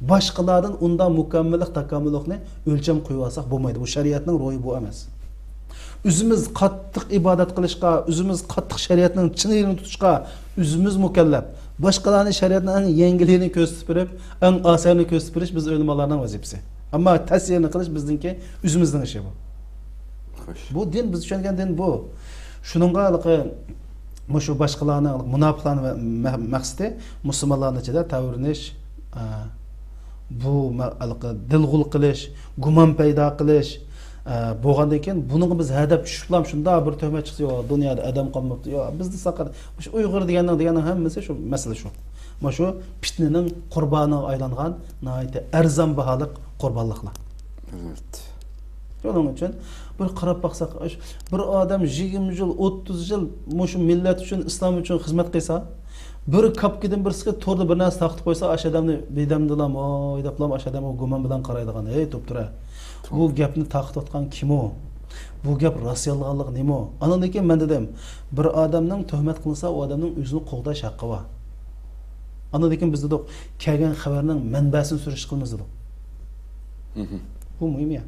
باشقىلاردىن ئۇنداق مۇكەممەللىك، تاكامۇللۇقنى ئۆلچەم قويۇۋالساق بولمايدۇ. بۇ شەرىئەتنىڭ روھى بۇ ئەمەس. ئۆزىمىز قاتتىق ئىبادەت قىلىشقا، ئۆزىمىز قاتتىق شەرىئەتنىڭ چىڭىيىنى تۇتۇشقا ئۆزىمىز مۇكەللەپ. باشقىلارنى شەرىئەتنىڭ ئەڭ يەڭگىلىنى كۆرسىتىپ بېرىپ، ئەڭ ئاسانىنى كۆرسىتىپ بېرىش بىز ئۆلىمالارنىڭ ۋەزىپىسى. ئەمما تەسىرنى قىلىش بىزنىڭكى، ئۆزىمىزنىڭ ئىشى بۇ. خوش. بۇ دىن، بىز چۈشەنگەن دىن بۇ. شۇنىڭغا ھېلىقى مۇشۇ باشقىلارنىڭ، مۇناپىقلارنىڭ مە-، مە-، مەقسىتى مۇسۇلمانلارنىڭ ئىچىدە تەۋرىنىش، ئە، بۇ مە-، ھېلىقى دىلغۇل قىلىش، گۇمان پەيدا قىلىش، ئە، بولغاندىن كېيىن بۇنىڭغا بىز ھە دەپ چۈشۈپلا شۇنداق بىر تۆھمەت چىقسا، يوق، دۇنيادا ئادەم قالماپتۇ، يوق، بىزدە ساقاط، مۇشۇ ئۇيغۇر دېگەننىڭ، دېگەننىڭ ھەممىسى شۇ مەسىلە شۇ. مانا شۇ پىتنىنىڭ قۇربانىغا ئايلانغان ناھايىتى ئەرزان باھالىق قۇربانلىقلار. ئەلۋەتتە. شۇنىڭ ئۈچۈن بىر قاراپ باقساق، ئاش-، بىر ئادەم يىگىرمە يىل، ئوتتۇز يىل مۇشۇ مىللەت ئۈچۈن، ئىسلام ئۈچۈن خىزمەت قىلسا، بىر كاپكىدىن بىرسىگە توردا بىر نەرسە تارقىتىپ قويسا، ئاشۇ ئادەمنى بىردەمدىلا، ۋاي دەپلا ئاشۇ ئادەمگە گۇمان بىلەن قارايدىغان، ھەي، توپتۇرە، بۇ گەپنى تارقىتىۋاتقان كىم ئۇ؟ بۇ گەپ راست يالغانلىقى نېمە ئۇ؟ ئاندىن كېيىن مەن دېدىم، بىر ئادەمنىڭ تۆھمەت قىلىنسا، ئۇ ئادەمنىڭ ئۆزىنى قوغداش ھەققى بار. ئاندىن كېيىن بىز دېدۇق، كەلگەن خەۋەرنىڭ مەنبەسىنى سۈرۈشتە قىلىمىز دېدۇق. مھم. بۇ مۇھىم يا.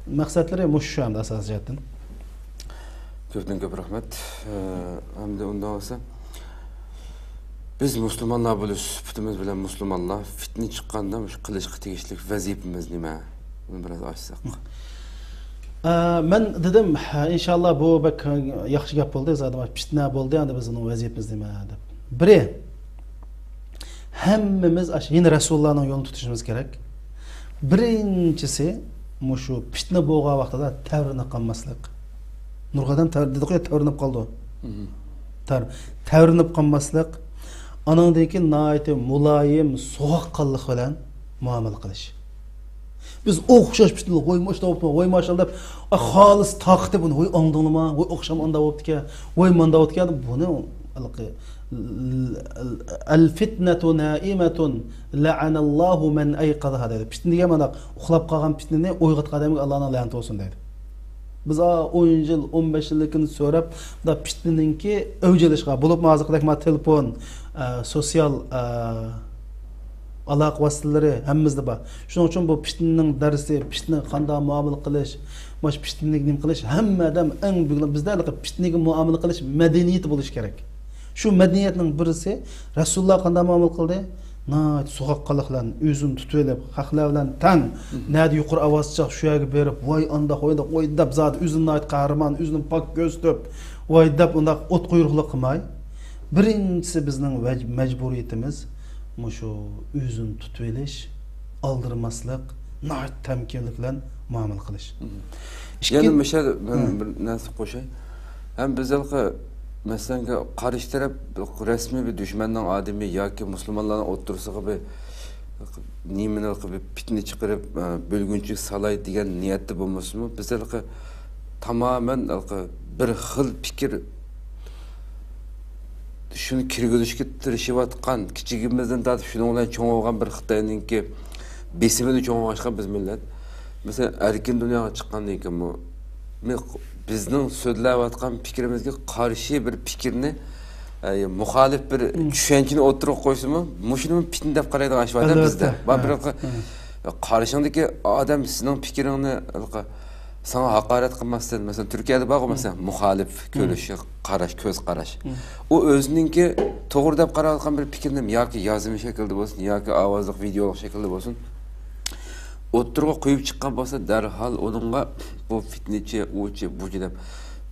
مەقسەتلىرى مۇشۇ شۇ ئەمدى ئاساسىي جەھەتتىن. كۆپتىن كۆپ رەھمەت. ئە، ئەمدى ئۇنداق بولسا، بىز مۇسۇلمانلار بولۇش سۈپىتىمىز بىلەن مۇسۇلمانلار پىتنە چىققاندا مۇشۇ قىلىشقا تېگىشلىك ۋەزىپىمىز نېمە؟ بۇنى بىراز ئاچساق. ئە، مەن دېدىم، ئىنشاللا بۇ بەك ياخشى گەپ بولدى، زادى پىتنە بولدى، ئەمدى بىزنىڭ ۋەزىپىمىز نېمە دەپ. بىرى، ھەممىمىز ئاشۇ يەنە رەسۇلۇللانىڭ يولىنى تۇتۇشىمىز كېرەك. بىرىنچىسى، مۇشۇ پىتنە بولغان ۋاقتىدا تەۋرىنىپ قالماسلىق. نۇرغۇن ئادەم تەۋر-، دېدۇق يا، تەۋرىنىپ قالىدۇ. مھم. تەر-، تەۋرىنىپ قالماسلىق. ئانىڭدىن كېيىن ناھايىتى مۇلايىم، سوغۇققانلىق بىلەن مۇئامىلە قىلىش. بىز ئوخشاش پىتنىلىك، ۋاي ماشاللا بوپتۇ، ۋاي ماشاللا دەپ، ئا، خالىس تارقىتىپ ئۇنى، ۋاي ئاڭدىڭلىما، ۋاي ئاخشام ئاندا بوپتىكەن، ۋاي ماندا بوپتىكەن، بۇنى ھېلىقى، ئەل فىتنەتۇ نائىمەتۇن لەئەنەللاھۇ مەن ئەيقەزەھا دەيدۇ. پىتنە دېگەن مانا ئۇخلاپ قالغان پىتنىنى ئويغاتقان ئادەمگە ئاللانىڭ لەنىتى بولسۇن دەيدۇ. بىز ئا، ئون يىل، ئون بەش يىلدىن سۆرەپ، دا پىتنىنىڭكى ئەۋج ئېلىشىغا، بولۇپمۇ ھازىرقىدەك ما تېلېفون، ئە، سوتسىيال، ئە، ئالاقە ۋاسىتىلىرى ھەممىمىزدە بار. شۇنىڭ ئۈچۈن بۇ پىتنىنىڭ دەرسى، پىتنىگە قانداق مۇئامىلە قىلىش، مۇشۇ پىتنىگە نېمە قىلىش، ھەممە ئادەم ئەڭ بۈگۈن بىزدە ھېلىقى پىتنىگە مۇئامىلە قىلىش مەدەنىيىتى بولۇشى كېرەك. شۇ مەدەنىيەتنىڭ بىرسى، رەسۇلۇللا قانداق مۇئامىلە قىلدى؟ ناھايىتى سوغۇققانلىق بىلەن ئۆزىنى تۇتۇۋېلىپ، خەقلەر بىلەن تەڭ، نەدە يۇقىرى ئاۋاز چىقسا، شۇ يەرگە بېرىپ، ۋاي ئانداق، ۋاي ئانداق، ۋاي دەپ، زادى ئۆزىنى ناھايىتى قەھرىمان، ئۆزىنى پاك كۆرسىتىپ، ۋاي دەپ ئۇنداق ئوت قۇيرۇقلۇق قىلماي. بىرىنچىسى بىزنىڭ ۋەج-، مەجبۇرىيىتىمىز مۇشۇ ئۆزىنى تۇتۇۋېلىش، ئالدىرىماسلىق، ناھايىتى تەمكىنلىك بىلەن مۇئامىلە قىلىش. مم. ئىككىن-، يەنە مۇشۇ يەردە مەن ھە. بىر نەرسە قوشاي. ھەم بىز ھېلىقى، مەسىلەن، قارشى تەرەپ رەسمىي بىر دۈشمەننىڭ ئادىمى ياكى مۇسۇلمانلارنىڭ ئوتتۇرىسىغا بىر نېمىنى، بىر پىتنە چىقىرىپ، ئە، بۆلگۈنچىلىك سالاي دېگەن نىيەتتە بولمىسىمۇ، بىز ھېلىقى تامامەن ھېلىقى بىر خىل پىكىر، شۇنى كىرگۈزۈشكە تىرىشىۋاتقان، كىچىكىمىزدىن تارتىپ شۇنىڭ بىلەن چوڭ بولغان بىر خىتاينىڭكى بېسىمىدا چوڭ بولغان بىز مىللەت. مەسىلەن، ئەركىن دۇنياغا چىققاندىن كېيىنمۇ، مە-، بىزنىڭ سۆزلەۋاتقان پىكرىمىزگە قارشى بىر پىكىرنى، ئە، مۇخالىپ بىر مم. چۈشەنچىنى ئوتتۇرىغا قويسىمۇ، مۇشۇنىمۇ پىتنە دەپ قارايدىغان ئىش بار-دە ئەلۋەتتە. بىزدە. بار بىر ھە. ھە. قارشىڭدىكى ئادەم سېنىڭ پىكرىڭنى، ساڭا ھاقارەت قىلماستىن، مەسىلەن، تۈركىيەدە بارغۇ، مم. مەسىلەن، مۇخالىپ مم. كۆرۈش، قاراش، كۆز قاراش. مم. ئۇ ئۆزىنىڭكى توغرا دەپ قاراۋاتقان بىر پىكرىنى ياكى يازما شەكىلدە بولسۇن، ياكى ئاۋازلىق ۋىدېئولۇق شەكىلدە بولسۇن، ئوتتۇرىغا قويۇپ چىققان بولسا، دەرھال ئۇنىڭغا بۇ پىتنىچى، ئۇچى، بۇچى دەپ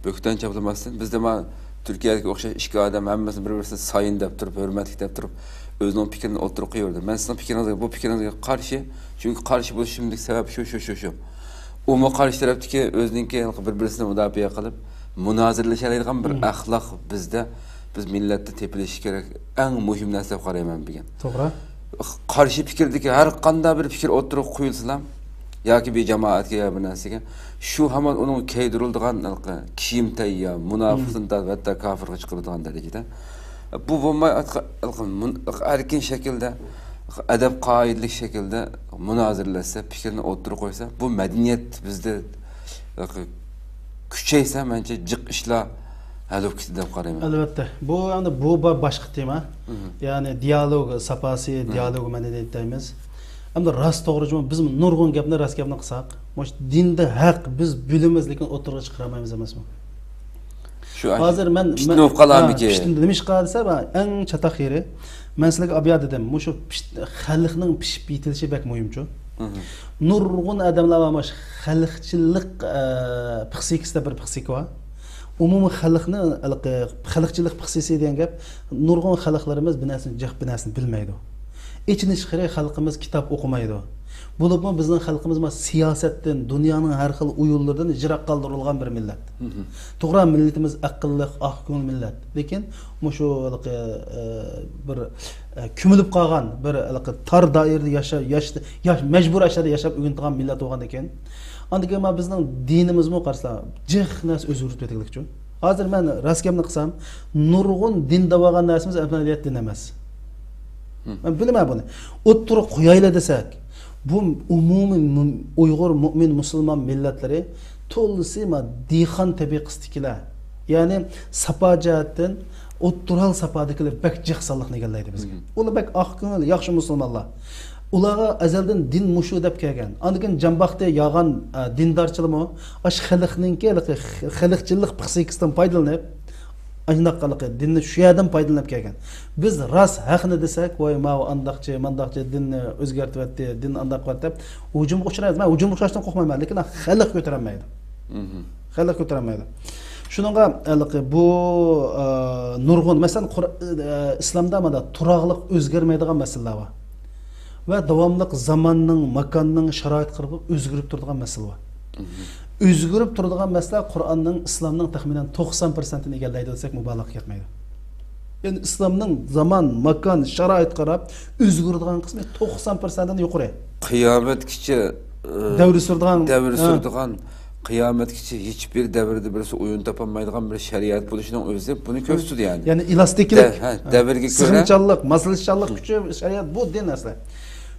بۆھتان چاپلىماستىن، بىزدە مانا تۈركىيەدىكى ئوخشاش ئىككى ئادەم ھەممىسىنى بىر-بىرسىنى سايىن دەپ تۇرۇپ، ھۆرمەتلىك دەپ تۇرۇپ، ئۆزىنىڭ پىكرىنى ئوتتۇرىغا قويۇۋېرىدۇ. مەن سىزنىڭ پىكرىڭىزگە، بۇ پىكرىڭىزگە قارشى، چۈنكى قارشى بولۇشۇمدىكى سەۋەب شۇ، شۇ، شۇ، شۇ. ئۇمۇ قارشى تەرەپتىكى ئۆزىنىڭكى بىر-بىرسىنى مۇداپىئە قىلىپ، مۇنازىرىلىشەلەيدىغان بىر مم. ئەخلاق بىزدە، بىز مىللەتتە تېپىلىشى كېرەك ئەڭ مۇھىم نەرسە دەپ قارايمەن بۈگۈن. توغرا. قارشى پىكىردىكى ھەر قانداق بىر پىكىر ئوتتۇرىغا قويۇلسىلا، ياكى بىر جامائەتكە يا بىر نەرسىگە، شۇ ھامان ئۇنىڭ كەيدۈرۈلىدىغان ھېلىقى كىيىم تەييار، مۇناپىقتىن مم. تارتىپ ھەتتا كاپىرغا چىقىرىدىغان دەرىجىدە. بۇ بولماي، ھېلىقى مۇن-، ئەركىن شەكىلدە، ئەدەپ قائىدىلىك شەكىلدە مۇنازىرىلەشسە، پىكىرنى ئوتتۇرىغا قويسا، بۇ مەدەنىيەت بىزدە ھېلىقى كۈچەيسە، مەنچە جىق ئىشلار ھەل بولۇپ كېتىدۇ دەپ قارايمەن. ئەلۋەتتە. بۇ ئەمدى بۇ با-، باشقا تېما. مم. يەنى دىيالوگ ساپاسى، مم. دىيالوگ مەدەنىيىتى دەيمىز. ئەمدى راست توغرا جۇمۇ، بىز نۇرغۇن گەپنى، راست گەپنى قىلساق، مۇشۇ دىندا ھەق بىز بىلىمىز، لېكىن ئوتتۇرىغا چىقىرالمايمىز ئەمەسمۇ؟ شۇ ھازىر مەن، پىتنە مەن، بولۇپ قالارمىكىن؟ ھە، پىتنە نېمىشقا دېسە، مەن ئەڭ چاتاق يېرى، مەن سىلەرگە ئابىيا دېدىم، مۇشۇ پىت-، خەلقنىڭ پىشىپ يېتىلىشى بەك مۇھىمچۇ. مم. نۇرغۇن ئادەملەر بار، مۇشۇ خەلقچىللىق، ئە، پىخسىكىسىدە بىر پىخسىكا بار. ئومۇمىي خەلقنى، ھېلىقى، خەلقچىللىق پىخسىسى دېگەن گەپ، نۇرغۇن خەلقلىرىمىز بىر نەرسىنى جىق، بىر نەرسىنى بىلمەيدۇ. ئېچىنىشقا كېرەك، خەلقىمىز كىتاب ئوقۇمايدۇ. بولۇپمۇ بىزنىڭ خەلقىمىز ما سىياسەتتىن، دۇنيانىڭ ھەر خىل ئويۇنلىرىدىن يىراق قالدۇرۇلغان بىر مىللەت. مم. توغرا، مىللىتىمىز ئەقىللىق، ئاق كۆڭۈل مىللەت. لېكىن مۇشۇ ھېلىقى، ئە، بىر، ئە، كۆمۈلۈپ قالغان بىر ھېلىقى تار دائىرىدە ياشا-، ياش-، ياش-، مەجبۇرىي ئاشۇ يەردە ياشاپ ئۆگىنىدىغان مىللەت بولغاندىكىن، ئاندىن كېيىن ما بىزنىڭ دىنىمىزمۇ قارىسا جىق نەرسە ئۆزگىرىپ كېتىدىكەن. ھازىر مەن راست گەپنى قىلسام، نۇرغۇن دىن دەۋالغان نەرسىمىز ئەمەلىيەت دىن ئەمەس. مم. مەن بىلىمەن بۇنى. ئوتتۇرىغا قويايلى دېسەك، بۇ ئومۇمىي مۇ-، ئۇيغۇر مۇئمىن مۇسۇلمان مىللەتلىرى تولىسى ما دېھقان تەبىقىسىدىكىلەر. يەنى ساپا جەھەتتىن ئوتتۇرا ساپادىكىلەر بەك جىق سانلىقنى ئىگىلەيدۇ بىزگە. مم. ئۇلار بەك ئاق كۆڭۈل، ياخشى مۇسۇلمانلار. ئۇلارغا ئەزەلدىن دىن مۇشۇ دەپ كەلگەن. ئاندىن كېيىن جان باقتى ياغان، ئە، دىندارچىلىمۇ ئاشۇ خەلقنىڭكى ھېلىقى خەلقچىللىق پىخسىكىسىدىن پايدىلىنىپ، ئاشۇنداق ھېلىقى دىننى شۇ يەردىن پايدىلىنىپ كەلگەن. بىز راست ھەقنى دېسەك، ۋاي، ماۋۇ ئانداقچى، مانداقچى، دىننى ئۆزگەرتىۋەتتى، دىن ئانداق قىلىۋەتتى. ھۇجۇمغا ئۇچرايمىز. مەن ھۇجۇمغا ئۇچراشتىن قورقمايمەن، لېكىن خەلق كۆتۈرەلمەيدۇ. مم. خەلق كۆتۈرەلمەيدۇ. شۇنىڭغا ھېلىقى بۇ، ئە، نۇرغۇن، مەسىلەن، قۇر-، ئە، ئىسلامدا مانا تۇراقلىق ئۆزگەرمەيدىغان مەسىلىلەر بار. ۋە داۋاملىق زاماننىڭ، ماكاننىڭ شارائىتىغا قاراپ ئۆزگىرىپ تۇرىدىغان مەسىلە بار. مم. ئۆزگىرىپ تۇرىدىغان مەسىلە قۇرئاننىڭ، ئىسلامنىڭ تەخمىنەن توقسان پىرسەنتىنى ئىگىلەيدۇ دېسەك مۇبالىغە كەتمەيدۇ. يەنى ئىسلامنىڭ زامان، ماكان، شارائىتقا قاراپ ئۆزگىرىدىغان قىسمى توقسان پىرسەنتتىن يۇقىرى. قىيامەتكىچە، ئى، دەۋر سۈرىدىغان، دەۋر ھە. سۈرىدىغان، قىيامەتكىچە ھېچبىر دەۋردە بىرسى ئويۇن تاپالمايدىغان بىر شەرىئەت بولۇشىنىڭ ئۆزى بۇنى كۆرسىتىدۇ، يەنى. يەنى ئېلاستىكلىك، دە-، ھە، ھە. دەۋرگە كۆرە. سىغىمچانلىق، ماسلىشىشچانلىق كۈچى شەرىئەت بۇ دىن ئەسلى.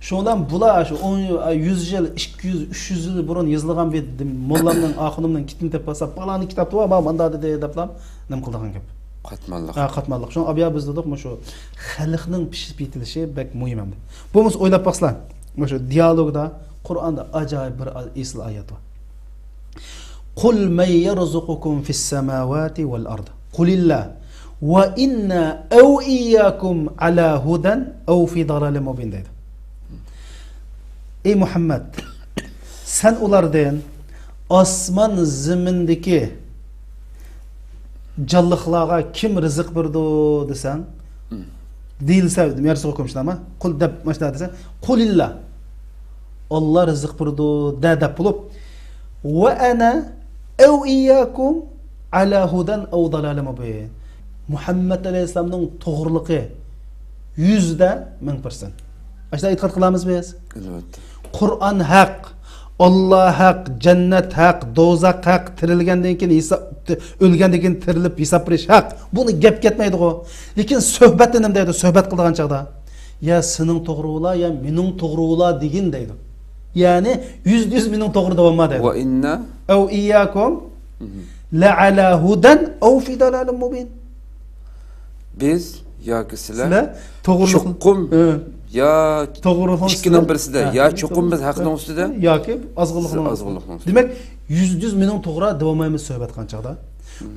شۇنىڭ بىلەن بۇلار شۇ ئون، يۈز يىل، ئىككى يۈز، ئۈچ يۈز يىل بۇرۇن يېزىلغان بىر دىن، موللامنىڭ، ئاخۇنۇمنىڭ كىتابىنى تېپىپ ئالسا، پالانى كىتابتا بار، مانا ماندا دېدى دەپلا نېمە قىلىدىغان گەپ. قاتماللىق. ھە، قاتماللىق. شۇڭا ئابىيا بىز دېدۇق، مۇشۇ خەلقنىڭ پىشىپ يېتىلىشى بەك مۇھىم ئەمدى. بولمىسا ئويلاپ باقسىلەر. مۇشۇ دىيالوگدا، قۇرئاندا ئاجايىپ بىر ئېسىل ئايەت بار. قل من يرزقكم في السماوات والأرض. قل الله. وإنا أو إياكم على هدى أو في ضلال مبين دەيدۇ. ئەي مۇھەممەد، سەن ئۇلاردىن ئاسمان زېمىندىكى جانلىقلارغا كىم رىزىق بېرىدۇ دېسەڭ، دېيىلسە، يەرسىغۇ كۆمۈشلەرما؟ قۇل دەپ ماشۇنداق دېسە، قۇلىللا. ئاللا رىزىق بېرىدۇ دە دەپ بولۇپ، ۋە ئەنە ئەۋ ئىياكۇم ئەلا ھۇدەن ئەۋ دالالە مۇبىن. مۇھەممەد ئەلەيھىسسالامنىڭ توغرىلىقى يۈزدە مىڭ پىرسەنت. ئاشۇنداق ئېتىقاد قىلامىز بىز. ئەلۋەتتە. قۇرئان ھەق، ئاللا ھەق، جەننەت ھەق، دوزاخ ھەق، تىرىلگەندىن كېيىن ھېساب، ئۆلگەندىن كېيىن تىرىلىپ ھېساب بېرىش ھەق. بۇنى گەپ كەتمەيدىغۇ. لېكىن سۆھبەتتە نېمە دەيدۇ؟ سۆھبەت قىلىدىغان چاغدا، يا سېنىڭ توغرا بولا، يا مېنىڭ توغرا بولا دېگىن دەيدۇ. يەنى يۈزدە يۈز مېنىڭ توغرا دەۋالما دەيدۇ. ۋە ئىننا. ئەۋ ئىياكۇم لەئەلا ھۇدەن ئەۋ فى دالالىن مۇبىن. بىز ياكى سىلەر، سىلەر توغرىلىق، چوقۇم، ھە، يا توغرىلىقنىڭ ئىككىنىڭ ئۈستىدە، بىرسىدە، ھە، يا چوقۇم بىز ھەقنىڭ ئۈستىدە، ياكى ئازغۇنلۇقنىڭ ئازغۇنلۇقنىڭ ئۈستىدە. دېمەك، يۈزدە يۈز مېنىڭ توغرا دەۋالمايمىز سۆھبەت قىلغان چاغدا.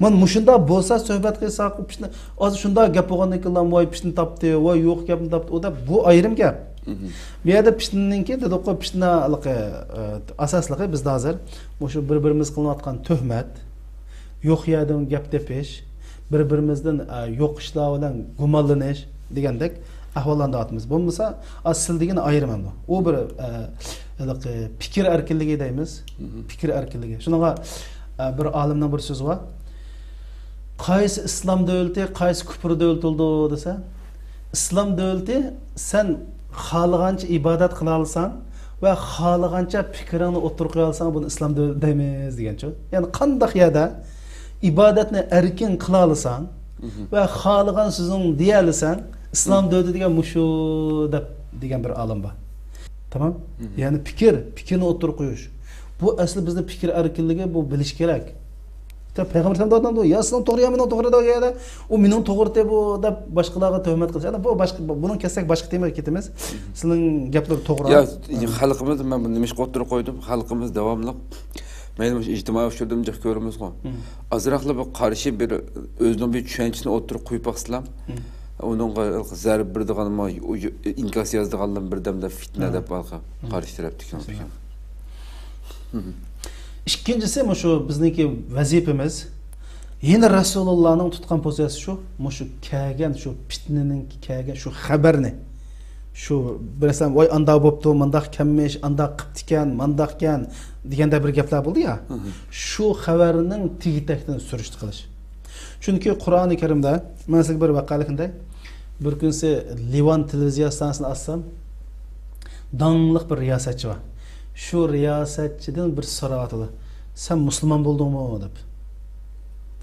مانا مۇشۇنداق بولسا سۆھبەت قىلساق، ئۇ پىتنە، ھازىر شۇنداق گەپ بولغاندىن كېيىن، ۋاي پىتنە تاپتى، ۋاي يوق گەپنى تاپتى، ئۇ دەپ، بۇ ئايرىم گەپ. بۇ يەردە پىتنىنىڭكى دېدۇققۇ، پىتنە ھېلىقى، ئە، ئاساسلىقى بىزدە ھازىر مۇشۇ بىر-بىرىمىز قىلىنىۋاتقان تۆھمەت، يوق يەردىن گەپ تېپىش، بىر-بىرىمىزدىن، ئە، يوق ئىشلار بىلەن گۇمانلىنىش دېگەندەك ئەھۋاللارنى دەۋاتىمىز. بولمىسا، ئا، سىل دېگىنى ئايرىم ئەمدى. ئۇ بىر، ئە، ھېلىقى پىكىر ئەركىنلىكى دەيمىز. پىكىر ئەركىنلىكى. شۇنىڭغا، ئە، بىر ئالىمنىڭ بىر سۆزى بار. قايسى ئىسلام دۆلىتى، قايسى كۇپر دۆلىتى بولىدۇ دېسە، ئىسلام دۆلىتى سەن خالىغانچە ئىبادەت قىلالىساڭ ۋە خالىغانچە پىكرىڭنى ئوتتۇرىغا قويالىساڭ، بۇنى ئىسلام دۆلىتى دەيمىز دېگەنچۇ. يەنى قانداق يەردە ئىبادەتنى ئەركىن قىلالىساڭ ۋە خالىغان سۆزۈڭنى دېيەلىسەڭ، ئىسلام دۆلىتى دېگەن مۇشۇ دەپ دېگەن بىر ئالىم بار. تامام؟ يەنى پىكىر، پىكىرنى ئوتتۇرىغا قويۇش. بۇ ئەسلى بىزنىڭ پىكىر ئەركىنلىكى، بۇ بىلىش كېرەك. پەيغەمبەر ئەلەيھىسسالام دەۋاتامدۇ، يا سېنىڭ توغرا، يا مېنىڭ توغرا دېگەندە، ئۇ مېنىڭ توغرا بۇ دەپ باشقىلارغا تۆھمەت قىلىش. ئەنە بۇ باشقا، بۇنىڭ كەتسەك باشقا تېمىغا كېتىمىز. سىلىنىڭ گەپلىرى توغرا. يا، خەلقىمىز، مەن بۇنى نېمىشقا ئوتتۇرىغا قويدۇم؟ خەلقىمىز داۋاملىق، مەيلى مۇشۇ ئىجتىمائىي ئۇچۇردىمۇ جىق كۆرىمىزغۇ. ئازراقلا بىر قارشى بىر ئۆزىنىڭ بىر چۈشەنچىسىنى ئوتتۇرىغا قويۇپ باقسىلا، ئۇنىڭغا زەربە بېرىدىغانمۇ، ئىنكاس يازىدىغانلىرىمۇ بىردەمدە پىتنە دەپ ھالقا قارشى تەرەپتىكى. ئىككىنچىسى، مۇشۇ بىزنىڭكى ۋەزىپىمىز، يەنە رەسۇلۇللانىڭ تۇتقان پوزىتسىيىسى شۇ، مۇشۇ كەلگەن، شۇ پىتنىنىڭ كەلگەن شۇ خەۋەرنى، شۇ بىرسەم، ۋاي ئانداق بوپتۇ، مانداق كەممىش، ئانداق قىپتىكەن، مانداقكەن دېگەندە بىر گەپلەر بولدى يا، شۇ خەۋەرنىڭ تېگى تەكتىنى سۈرۈشتە قىلىش. چۈنكى قۇرئانى كەرىمدە، مەن سىزگە بىر ۋەقەلىكنى دەي. بىر كۈنسى لىۋان تېلېۋىزىيە ئىستانسىسىنى ئاچسام، داڭلىق بىر رىياسەتچى بار. شۇ رىياسەتچىدىن بىر سوراۋاتىدۇ، سەن مۇسۇلمان بولدۇڭمۇ دەپ.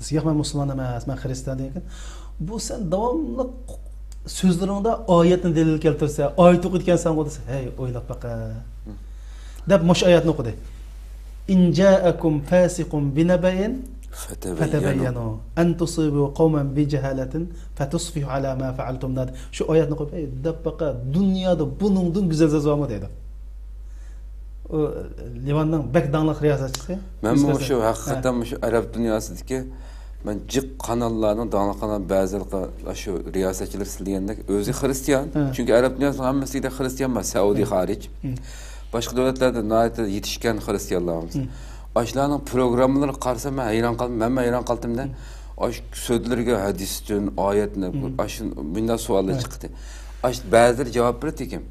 دېسە، ياق، مەن مۇسۇلمان ئەمەس، مەن خىرىستىيان دېگەن. بۇ سەن داۋاملىق سۆزلىرىڭدە ئايەتنى دەلىل كەلتۈرسە، ئايەت ئوقۇيدىكەنسەنغۇ دېسە، ھەي، ئويلاپ باقە دەپ مۇشۇ ئايەتنى ئوقۇدى. إن جاءكم فاسق بنبأ فتبينوا أن تصيبوا قوما بجهالة فتصبحوا على ما فعلتم نادمين. شۇ ئايەتنى ئوقۇپ، ئەي، دەپ باقە، دۇنيادا بۇنىڭدىن گۈزەل سۆز بارمۇ دەيدۇ. ئۇ لىۋاننىڭ بەك داڭلىق رىياسەتچىسى. مەنمۇ مۇشۇ ھەقىقەتەن مۇشۇ ئەرەب دۇنياسىدىكى مەن جىق قاناللارنىڭ، داڭلىق قانال بەزى شۇ رىياسەتچىلەر سىلىگەندەك ئۆزى خىرىستىيان. چۈنكى ئەرەب دۇنياسىنىڭ ھەممىسىدە خىرىستىيان بار، سەئۇدى خارىج. باشقا دۆلەتلەردە ناھايىتى يېتىشكەن خىرىستىيانلار بار. ئاشۇلارنىڭ پروگراممىلىرىغا قارىسام، مەن ھەيران قالدىم، مەنمۇ ھەيران قالدىم-دە. ئاشۇ سۆزلىرىگە ھەدىستىن، ئايەتنى، ئاشۇ مۇنداق سوئاللار چىقتى. ئاشۇ بەزىلەر جاۋاب بېرىدىكەن.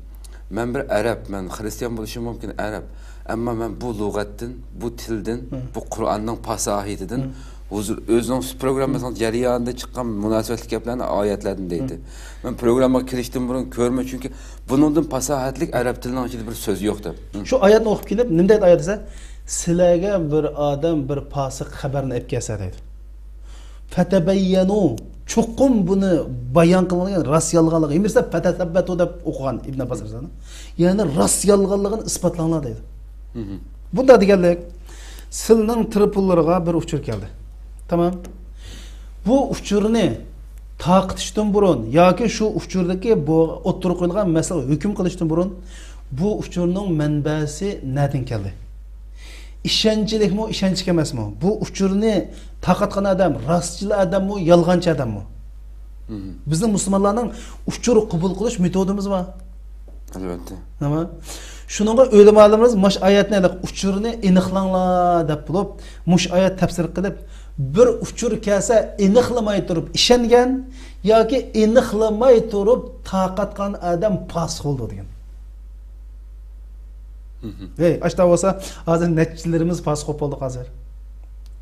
مەن بىر ئەرەب، مەن خىرىستىيان بولۇشۇم مۇمكىن، ئەرەب. ئەمما مەن بۇ لۇغەتتىن، بۇ تىلدىن، بۇ قۇرئاننىڭ پاساھىتىدىن، ھۇزۇر، ئۆزىنىڭ پروگراممىسىنىڭ جەريانىدا چىققان مۇناسىۋەتلىك گەپلەرنى ئايەتلەردىن دەيتتى. مەن پروگراممىغا كىرىشتىن بۇرۇن كۆرمە، چۈنكى بۇنىڭدىن پاساھەتلىك ئەرەب تىلىنىڭ ئىچىدە بىر سۆز يوق دەپ. شۇ ئايەتنى ئوقۇپ كېلىپ، نېمە دەيدۇ ئايەت دېسە، سىلەرگە بىر ئادەم بىر پاسىق خەۋەرنى ئېلىپ كەلسە دەيدۇ. فەتەبەييەنۇ، چوقۇم بۇنى بايان قىلغان، راست يالغانلىقى. ھېمىسى فەتەسەببەتۇ دەپ ئوقۇغان ئىبن ئابباس رەزىياللاھۇ ئەنھۇ. يەنى راست يالغانلىقىنى ئىسپاتلاڭلار دەيدۇ. بۇنداق دېگەنلىك، سىلنىڭ تېلېفونلىرىغا بىر ئۇچۇر كەلدى. تامام. بۇ ئۇچۇرنى تارقىتىشتىن بۇرۇن ياكى شۇ ئۇچۇردىكى بۇ ئوتتۇرىغا قويۇلغان مەسىلىگە ھۆكۈم قىلىشتىن بۇرۇن، بۇ ئۇچۇرنىڭ مەنبەسى نەدىن كەلدى؟ ئىشەنچلىكمۇ، ئىشەنچلىك ئەمەسمۇ؟ بۇ ئۇچۇرنى تارقاتقان ئادەم راستچىل ئادەممۇ، يالغانچى ئادەممۇ؟ بىزنىڭ مۇسۇلمانلارنىڭ ئۇچۇر قوبۇل قىلىش مېتودىمىز بار. ئەلۋەتتە. نېمە؟ شۇنىڭغا ئۆلىمالىرىمىز مۇشۇ ئايەتنى، ئۇچۇرنى ئېنىقلاڭلار دەپ بولۇپ، مۇشۇ ئايەت تەپسىر قىلىپ، بىر ئۇچۇر كەلسە ئېنىقلىماي تۇرۇپ ئىشەنگەن ياكى ئېنىقلىماي تۇرۇپ تارقاتقان ئادەم پاسىق بولىدۇ دېگەن. ھەي، ئاشتا بولسا، ھازىر نەچچىلىرىمىز پاسىق بولۇپ بولدۇق ھازىر.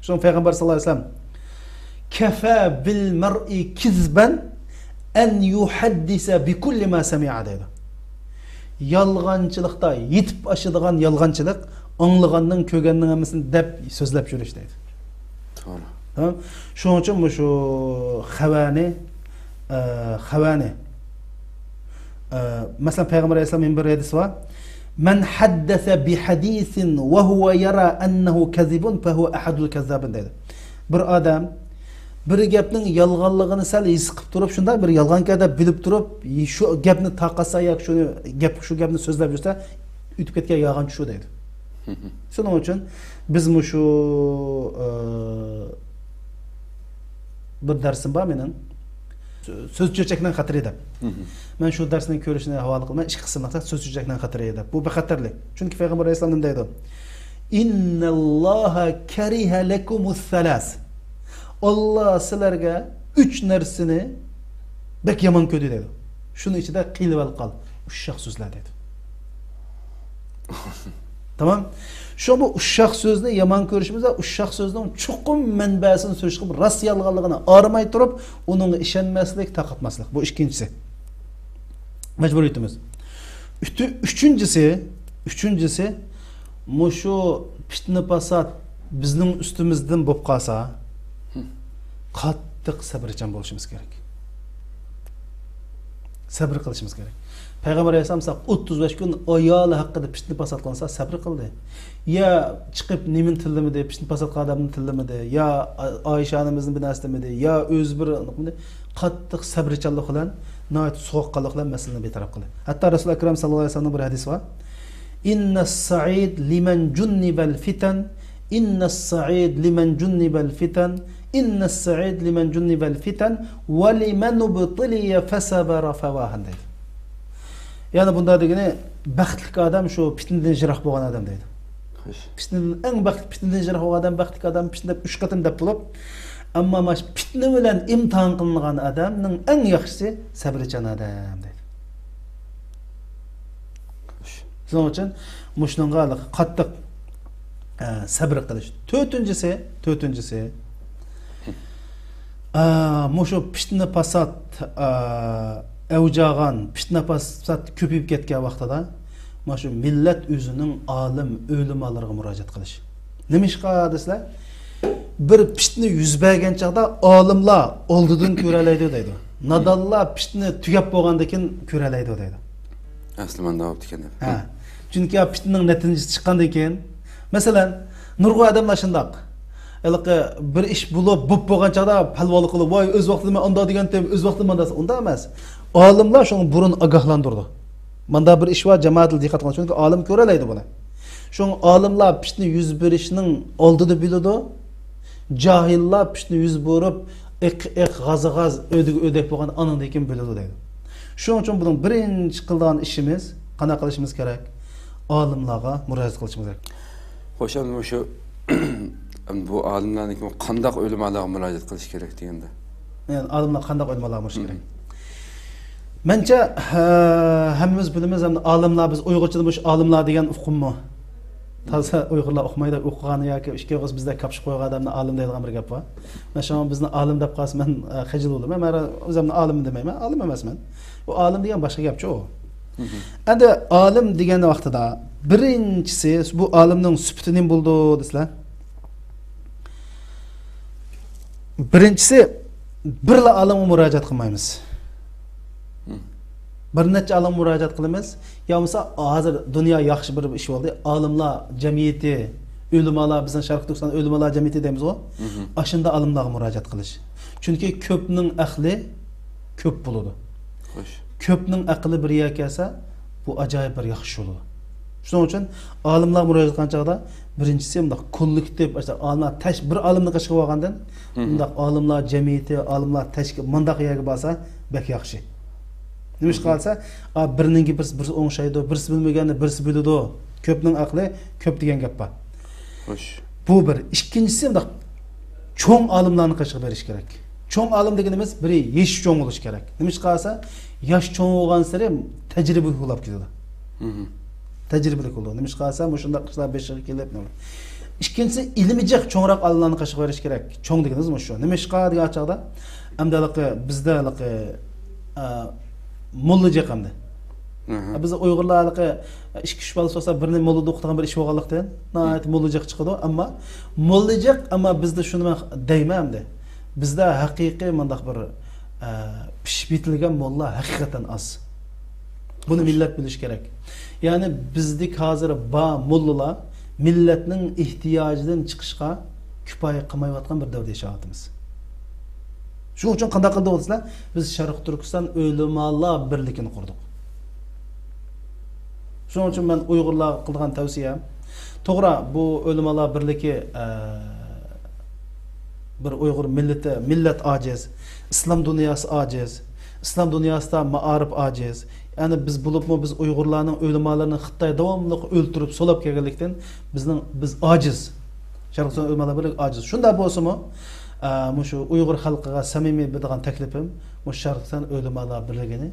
شۇڭا پەيغەمبەر ساللاللاھۇ ئەلەيھى ۋەسەللەم، كەفە بىل مەرئى كىزبەن ئەن يۇھەددىسە بىكۇللى ما سەمىئە دەيدۇ. يالغانچىلىقتا يېتىپ ئاشىدىغان يالغانچىلىق، ئاڭلىغاننىڭ، كۆرگەننىڭ ھەممىسىنى دەپ سۆزلەپ يۈرۈش دەيدۇ. توغرا. ھە؟ شۇنىڭ ئۈچۈن مۇشۇ خەۋەنى، ئە، خەۋەنى، ئە، مەسىلەن، پەيغەمبەر ئەلەيھىسسالام بىر ھەدىسى بار. مەن ھەددەسە بىھەدىسىن ۋە ھۇۋە يەرا ئەننەھۇ كەزىبۇن فەھۇۋە ئەھەدۇل كەززابىن دەيدۇ. بىر ئادەم بىر گەپنىڭ يالغانلىقىنى سەل ھېس قىلىپ تۇرۇپ، شۇنداق بىر يالغان گەپ دەپ بىلىپ تۇرۇپ، شۇ گەپنى تارقاتسا ياكى شۇنى گەپ، شۇ گەپنى سۆزلەپ يۈرسە، ئۆتۈپ كەتكەن يالغانچى شۇ دەيدۇ. شۇنىڭ ئۈچۈن بىز مۇشۇ، ئە، بىر دەرسىم بار مېنىڭ. سۆ-، سۆز چۆچەكنىڭ خەتىرى دەپ. مەن شۇ دەرسنىڭ كۆرۈشىنى ھاۋالە قىلىمەن. ئىككى قىسىملىق سۆز چۆچەكنىڭ خەتىرى دەپ. بۇ بەك خەتەرلىك. چۈنكى پەيغەمبەر ئەلەيھىسسالام نېمە دەيدۇ؟ ئىننەللاھە كەرىھە لەكۇمۇس سەلاس. ئاللا سىلەرگە ئۈچ نەرسىنى بەك يامان كۆردى دەيدۇ. شۇنىڭ ئىچىدە قىل ۋەل قال، ئۇششاق سۆزلەر دەيدۇ. تامام. شۇ بۇ ئۇششاق سۆزنى يامان كۆرۈشىمىز ۋە ئۇششاق سۆزنىڭ چوقۇم مەنبەسىنى سۈرۈشتۈرۈپ، راست يالغانلىقىنى ئايرىماي تۇرۇپ، ئۇنىڭغا ئىشەنمەسلىك، تارقاتماسلىق. بۇ ئىككىنچىسى. مەجبۇرىيىتىمىز. ئۈتۈ-، ئۈچىنچىسى، ئۈچىنچىسى، مۇشۇ پىتنە پاسات بىزنىڭ ئۈستىمىزدىن بولۇپ قالسا، قاتتىق سەبرچان بولۇشىمىز كېرەك. سەبر قىلىشىمىز كېرەك. پەيغەمبەر ئەلەيھىسسالام مىسال، ئوتتۇز بەش كۈن ئايالى ھەققىدە پىتنە پاسات قىلىنسا سەبر قىلدى. يا چىقىپ نېمىنى تىللىمىدى، پىتنە پاسات قىلغان ئادەمنى تىللىمىدى، يا ئا-، ئائىشە ئانىمىزنى بىر نەرسە دېمىدى، يا ئۆزى بىر قاتتىق سەبرچانلىق بىلەن، ناھايىتى سوغۇققانلىق بىلەن مەسىلىنى بىر تەرەپ قىلدى. ھەتتا رەسۇل ئەكرەم ساللاللاھۇ ئەلەيھى ۋەسەللەمنىڭ بىر ھەدىسى بار. ئىننەس سەئىد لىمەن جۇننىبەل فىتەن، ئىننەس سەئىد لىمەن جۇننىبەل فىتەن، ئىننەس سەئىد لىمەن جۇننىبەل فىتەن، ۋە لىمەن ئۇبتۇلىيە فەسەبەرە فەۋاھەن دەيدۇ. يەنى بۇندا دېگىنى، بەختلىك ئادەم شۇ پىتنىدىن يىراق بولغان ئادەم دەيدۇ. خوش. پىتنىدىن، ئەڭ بەختلىك، پىتنىدىن يىراق بولغان ئادەم بەختلىك ئادەم، پىتنە دەپ ئۈچ قېتىم دەپ بولۇپ، ئەمما مانا شۇ پىتنە بىلەن ئىمتىھان قىلىنغان ئادەمنىڭ ئەڭ ياخشىسى سەبرىچان ئادەم دەيدۇ. شۇنىڭ ئۈچۈن مۇشۇنىڭغا قاتتىق، ئە، سەبر قىلىش. تۆتىنچىسى، تۆتىنچىسى، ئە، مۇشۇ پىتنە پاسات، ئە، ئەۋج ئالغان، پىتنە پاسات كۆپىيىپ كەتكەن ۋاقتىدا، مانا شۇ مىللەت ئۆزىنىڭ ئالىم، ئۆلىمالىرىغا مۇراجىئەت قىلىش. نېمىشقا دېسىلە، بىر پىتنە يۈز بەرگەن چاغدا ئالىملار ئالدىدىن كۆرەلەيدۇ دەيدۇ. نادانلار پىتنە تۈگەپ بولغاندىن كېيىن كۆرەلەيدۇ دەيدۇ. ئەسلى ماندا بوپتىكەن دەپ. ھە. چۈنكى پىتنىنىڭ نەتىجىسى چىققاندىن كېيىن، مەسىلەن، نۇرغۇن ئادەملەر شۇنداق. ھېلىقى بىر ئىش بولۇپ، بوپ بولغان چاغدا پەلۋانلىق قىلىپ، ۋاي، ئۆز ۋاقتىدا مەن ئاندا دېگەنتىم، ئۆز ۋاقتىدا ماندا دېسە، ئۇنداق ئەمەس. ئالىملار شۇنى بۇرۇن ئاگاھلاندۇرىدۇ. ماندا بىر ئىش بار، جامائەت دىققەت قىلىڭ. چۈنكى ئالىم كۆرەلەيدۇ بۇنى. شۇڭا ئالىملار پىتنە يۈز بېرىشنىڭ ئالدىدا بىلىدۇ. جاھىللار پىتنە يۈز بېرىپ، ئېق، ئېق، غازى غاز، ئۆدۈكى ئۆدەك بولغان ئانىڭدىن كېيىن بىلىدۇ دەيدۇ. شۇنىڭ ئۈچۈن بۇنىڭ بىرىنچى قىلىدىغان ئىشىمىز، قانداق قىلىشىمىز كېرەك؟ ئالىملارغا مۇراجىئەت قىلىشىمىز كېرەك. خوش، ئەمدى مۇشۇ، بۇ ئالىملارنىڭكى قانداق ئۆلىمالارغا مۇراجىئەت قىلىش كېرەك دېگەندە؟ يەنى ئالىملار قانداق ئۆلىمالارغا مۇراجىئەت كېرەك؟ مەنچە، ھە، ھەممىمىز بىلىمىز، ئەمدى ئالىملار، بىز ئۇيغۇرچىدا مۇشۇ ئالىملار دېگەن ئۇقۇممۇ؟ تازا ئۇيغۇرلار ئۇقمايدۇ، ئوقۇغان ياكى ئىككى ئوغۇز بىزدەك كاپشىپ قويغان ئادەمنى ئالىم دەيدىغان بىر گەپ بار. مەن شۇڭا بىزنى ئالىم دەپ قالسا، مەن، ئە، خىجىل بولىمەن. مەن ئۆزۈمنى ئالىم دېمەيمەن، ئالىم ئەمەسمەن. ئۇ ئالىم دېگەن باشقا گەپچۇ ئۇ. ئەمدى ئالىم دېگەن ۋاقتىدا بىرىنچىسى، بۇ ئالىمنىڭ سۈپىتى نېمە بولىدۇ دېسىلە؟ بىرىنچىسى، بىرلا ئالىمغا مۇراجىئەت قىلمايمىز. بىر نەچچە ئالىمغا مۇراجىئەت قىلىمىز. يا بولمىسا، ھازىر دۇنيا ياخشى بىر ئىش بولدى. ئالىملار جەمئىيىتى ئۆلىمالار، بىزنىڭ شەرقىي تۈركىستان ئۆلىمالار جەمئىيىتى دەيمىزغۇ، ئاشۇنداق ئالىملارغا مۇراجىئەت قىلىش. چۈنكى كۆپنىڭ ئەقلى كۆپ بولىدۇ. خوش. كۆپنىڭ ئەقلى بىر يەرگە كەلسە، بۇ ئاجايىپ بىر ياخشى بولىدۇ. شۇنىڭ ئۈچۈن ئالىملارغا مۇراجىئەت قىلغان چاغدا، بىرىنچىسى، مۇنداق كوللېكتىپ، ئاشۇنداق ئالىملار تەش-، بىر ئالىمنى قېشىغا ئالغاندىن، مۇنداق ئالىملار جەمئىيىتى، ئالىملار تەشكىل، مۇنداق يەرگە بارسا بەك ياخشى. نېمىشقا دېسە، ئا، بىرىنىڭ گېپى بىرسى ئوڭشايدۇ، بىرسى بىلمىگەننى بىرسى بىلىدۇ. كۆپنىڭ ئەقلى كۆپ دېگەن گەپ بار. خوش. بۇ بىر. ئىككىنچىسى، مۇنداق چوڭ ئالىملارنى قېشىغا بېرىش كېرەك. چوڭ ئالىم دېگىنىمىز بىرى يېشى چوڭ بولۇش كېرەك. نېمىشقا دېسە، ياش چوڭ بولغانسېرى تەجرىبە بولۇپ كېتىدۇ. تەجرىبىلىك بولىدۇ. نېمىشقا دېسە، مۇشۇنداق ئىشلار بېشىغا كېلىپ، نېمە. ئىككىنچىسى، ئىلمى جىق چوڭراق ئالىملارنى قېشىغا بېرىش كېرەك. چوڭ دېگىنىمىز مۇشۇ. نېمىشقا دېگەن چاغدا، ئەمدى ھېلىقى بىزدە ھېلىقى، ئە، موللا جىق ئەمدى. ئەھە. بىز ئۇيغۇرلار ھېلىقى ئىككى ئۈچ بالىسى بولسا، بىرنى موللادا ئوقۇتىدىغان بىر ئىش بولغانلىقتىن، ناھايىتى موللا جىق چىقىدۇ. ئەمما موللا جىق، ئەمما بىزدە شۇنى مەن دەيمەن ئەمدى. بىزدە ھەقىقىي مۇنداق بىر، ئە، پىشىپ يېتىلگەن موللا ھەقىقەتەن ئاز. بۇنى مىللەت بىلىشى كېرەك. يەنى بىزدىكى ھازىر بار موللىلار مىللەتنىڭ ئېھتىياجىدىن چىقىشقا كۇپايە قىلمايۋاتقان بىر دەۋردە ياشاۋاتىمىز. شۇنىڭ ئۈچۈن قانداق قىلدۇق دېسىلەر، بىز شەرقىي تۈركىستان ئۆلىمالار بىرلىكىنى قۇردۇق. شۇنىڭ ئۈچۈن مەن ئۇيغۇرلارغا قىلىدىغان تەۋسىيەم، توغرا، بۇ ئۆلىمالار بىرلىكى، ئە، بىر ئۇيغۇر مىللىتى، مىللەت ئاجىز، ئىسلام دۇنياسى ئاجىز، ئىسلام دۇنياسىدا مائارىپ ئاجىز. يەنى بىز بولۇپمۇ بىز ئۇيغۇرلارنىڭ ئۆلىمالىرىنى خىتاي داۋاملىق ئۆلتۈرۈپ، سولاپ كەلگەنلىكتىن بىزنىڭ، بىز ئاجىز. شەرقىي تۈركىستان ئۆلىمالار بىرلىكى ئاجىز. شۇنداق بولسىمۇ، ئە، مۇشۇ ئۇيغۇر خەلقىگە سەمىمىي بېرىدىغان تەكلىپىم، مۇشۇ شەرقىي تۈركىستان ئۆلىمالار بىرلىكىنى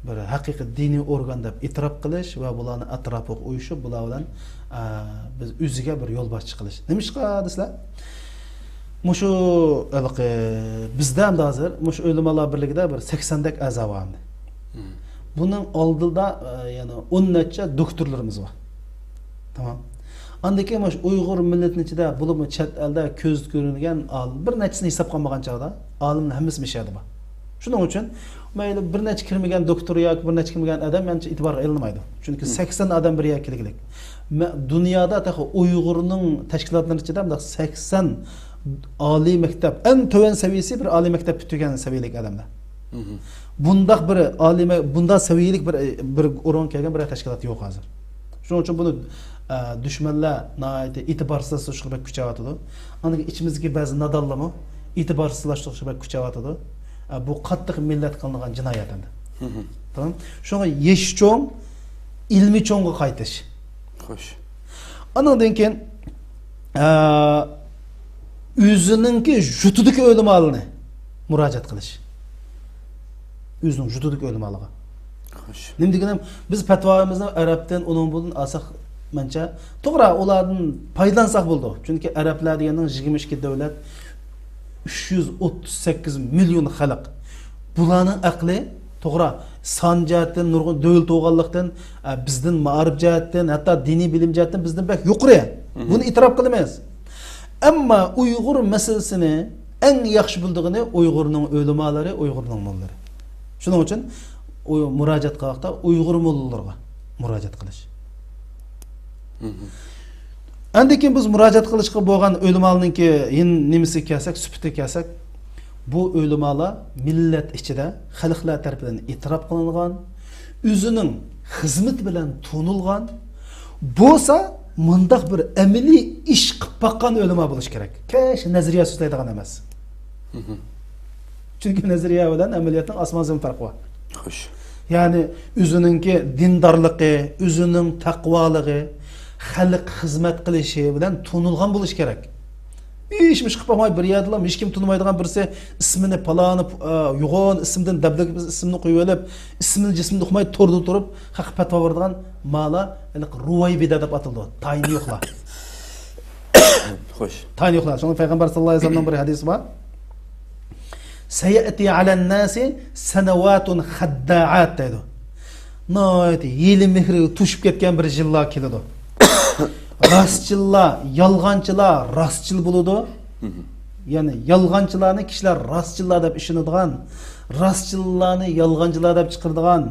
بىر ھەقىقىي دىنىي ئورگان دەپ ئېتىراپ قىلىش ۋە بۇلارنى ئەتراپىغا ئۇيۇشۇپ، بۇلار بىلەن، ئە، بىز ئۆزىگە بىر يولباشچى قىلىش. نېمىشقا دېسىلە، مۇشۇ ھېلىقى بىزدە ئەمدى ھازىر مۇشۇ ئۆلىمالار بىرلىكىدە بىر سەكسەندەك ئەزا بار ئەمدى. بۇنىڭ ئالدىدا، ئە، يەنە ئون نەچچە دوكتورلىرىمىز بار. تامام. ئاندىن كېيىن مۇشۇ ئۇيغۇر مىللىتىنىڭ ئىچىدە، بولۇپمۇ چەت ئەلدە كۆزگە كۆرۈنگەن ئالىم، بىر نەچچىسىنى ھېسابقا ئالمىغان چاغدا، ئالىمنىڭ ھەممىسى مۇشۇ يەردە بار. شۇنىڭ ئۈچۈن مەيلى بىر نەچچە كىرمىگەن دوكتور ياكى بىر نەچچە كىرمىگەن ئادەم مەنچە ئېتىبارغا ئېلىنمايدۇ. چۈنكى سەكسەن ئادەم بىر يەرگە كېلگىلىك. مە-، دۇنيادا تېخى ئۇيغۇرنىڭ تەشكىلاتلىرىنىڭ ئىچىدە مۇنداق سەكسەن ئالىي مەكتەپ، ئەڭ تۆۋەن سەۋىيىسى بىر ئالىي مەكتەپ پۈتتۈرگەن سەۋىيەلىك ئادەملەر. بۇنداق بىر ئالىي مە-، بۇنداق سەۋىيەلىك بىر، بىر ئورۇنغا كەلگەن بىر تەشكىلات يوق ھازىر. شۇنىڭ ئۈچۈن بۇنى، ئە، دۈشمەنلەر ناھايىتى ئېتىبارسىزلاشتۇرۇشقا بەك كۈچەۋاتىدۇ. ئاندىن كېيىن ئىچىمىزدىكى بەزى نادانلارمۇ ئېتىبارسىزلاشتۇرۇشقا بەك كۈچەۋاتىدۇ. ئە، بۇ قاتتىق مىللەتكە قىلىنغان جىنايەت ئەمدى. تامام. شۇڭا يېشى چوڭ، ئىلمى چوڭغا قايتىش. خوش. ئانىڭدىن كېيىن، ئە، ئۆزىنىڭكى يۇرتىدىكى ئۆلىمالارنى مۇراجىئەت قىلىش. ئۆزىنىڭ يۇرتىدىكى ئۆلىمالارغا. خوش. نېمە دېگىنىم، بىز پەتىۋامىزنى ئەرەبتىن، ئۇنىڭ بۇدىن ئالساق مەنچە، توغرا، ئۇلاردىن پايدىلانساق بولىدۇ. چۈنكى ئەرەبلەر دېگەننىڭ يىگىرمە ئىككى دۆلەت، ئۈچ يۈز ئوتتۇز سەككىز مىليون خەلق. بۇلارنىڭ ئەقلى، توغرا، سان جەھەتتىن نۇرغۇن دۆلەت بولغانلىقتىن، ئە، بىزدىن مائارىپ جەھەتتىن، ھەتتا دىنىي بىلىم جەھەتتىن بىزدىن بەك يۇقىرى. بۇنى ئېتىراپ قىلىمىز. ئەمما ئۇيغۇر مەسىلىسىنى ئەڭ ياخشى بىلىدىغىنى ئۇيغۇرنىڭ ئۆلىمالىرى، ئۇيغۇرنىڭ موللىلىرى. شۇنىڭ ئۈچۈن ئۇ مۇراجىئەت قىلغان ۋاقىتتا ئۇيغۇر موللىلىرىغا مۇراجىئەت قىلىش. ئاندىن كېيىن بىز مۇراجىئەت قىلىشقا بولغان ئۆلىمالارنىڭكى يەنە نېمىسىگە كەلسەك، سۈپىتىگە كەلسەك، بۇ ئۆلىمالار مىللەت ئىچىدە خەلقلەر تەرىپىدىن ئېتىراپ قىلىنغان، ئۆزىنىڭ خىزمىتى بىلەن تونۇلغان، بولسا مۇنداق بىر ئەمەلىي ئىش قىلىپ باققان ئۆلىما بولۇشى كېرەك. كەش نەزەرىيە سۆزلەيدىغان ئەمەس. چۈنكى نەزەرىيە بىلەن ئەمەلىيەتنىڭ ئاسمان زېمىن پەرقى بار. خوش. يەنى ئۆزىنىڭكى دىندارلىقى، ئۆزىنىڭ تەقۋالىقى، خەلق خىزمەت قىلىشى بىلەن تونۇلغان بولۇشى كېرەك. ھېچ ئىش قىلىپ باقماي، بىر يەردىلا ھېچكىم تونۇمايدىغان بىرسى ئىسمىنى پالانى، ئە، يوغان ئىسىمدىن دەبدەبە ئىسىمنى قويۇۋېلىپ، ئىسمىنى جىسمىنى ئۇقماي توردا تۇرۇپ خەققە پەتىۋا بېرىدىغان مالا، ھېلىقى روۋايبىدە دەپ ئاتىلىدۇ. تايىنى يوقلار. خوش. تايىنى يوقلار. شۇڭا پەيغەمبەر ساللاللاھۇ ئەلەيھى ۋەسەللەمنىڭ بىر ھەدىسى بار. سەيەتى ئەلەنناسى سەنەۋاتۇن خەددائات دەيدۇ. ناھايىتى ھىيلە مىكىرگە توشۇپ كەتكەن بىر يىللار كېلىدۇ. راستچىللار، يالغانچىلار راستچىل بولىدۇ. يەنى يالغانچىلارنى كىشىلەر راستچىللار دەپ ئىشىنىدىغان، راستچىللارنى يالغانچىلار دەپ چىقىرىدىغان،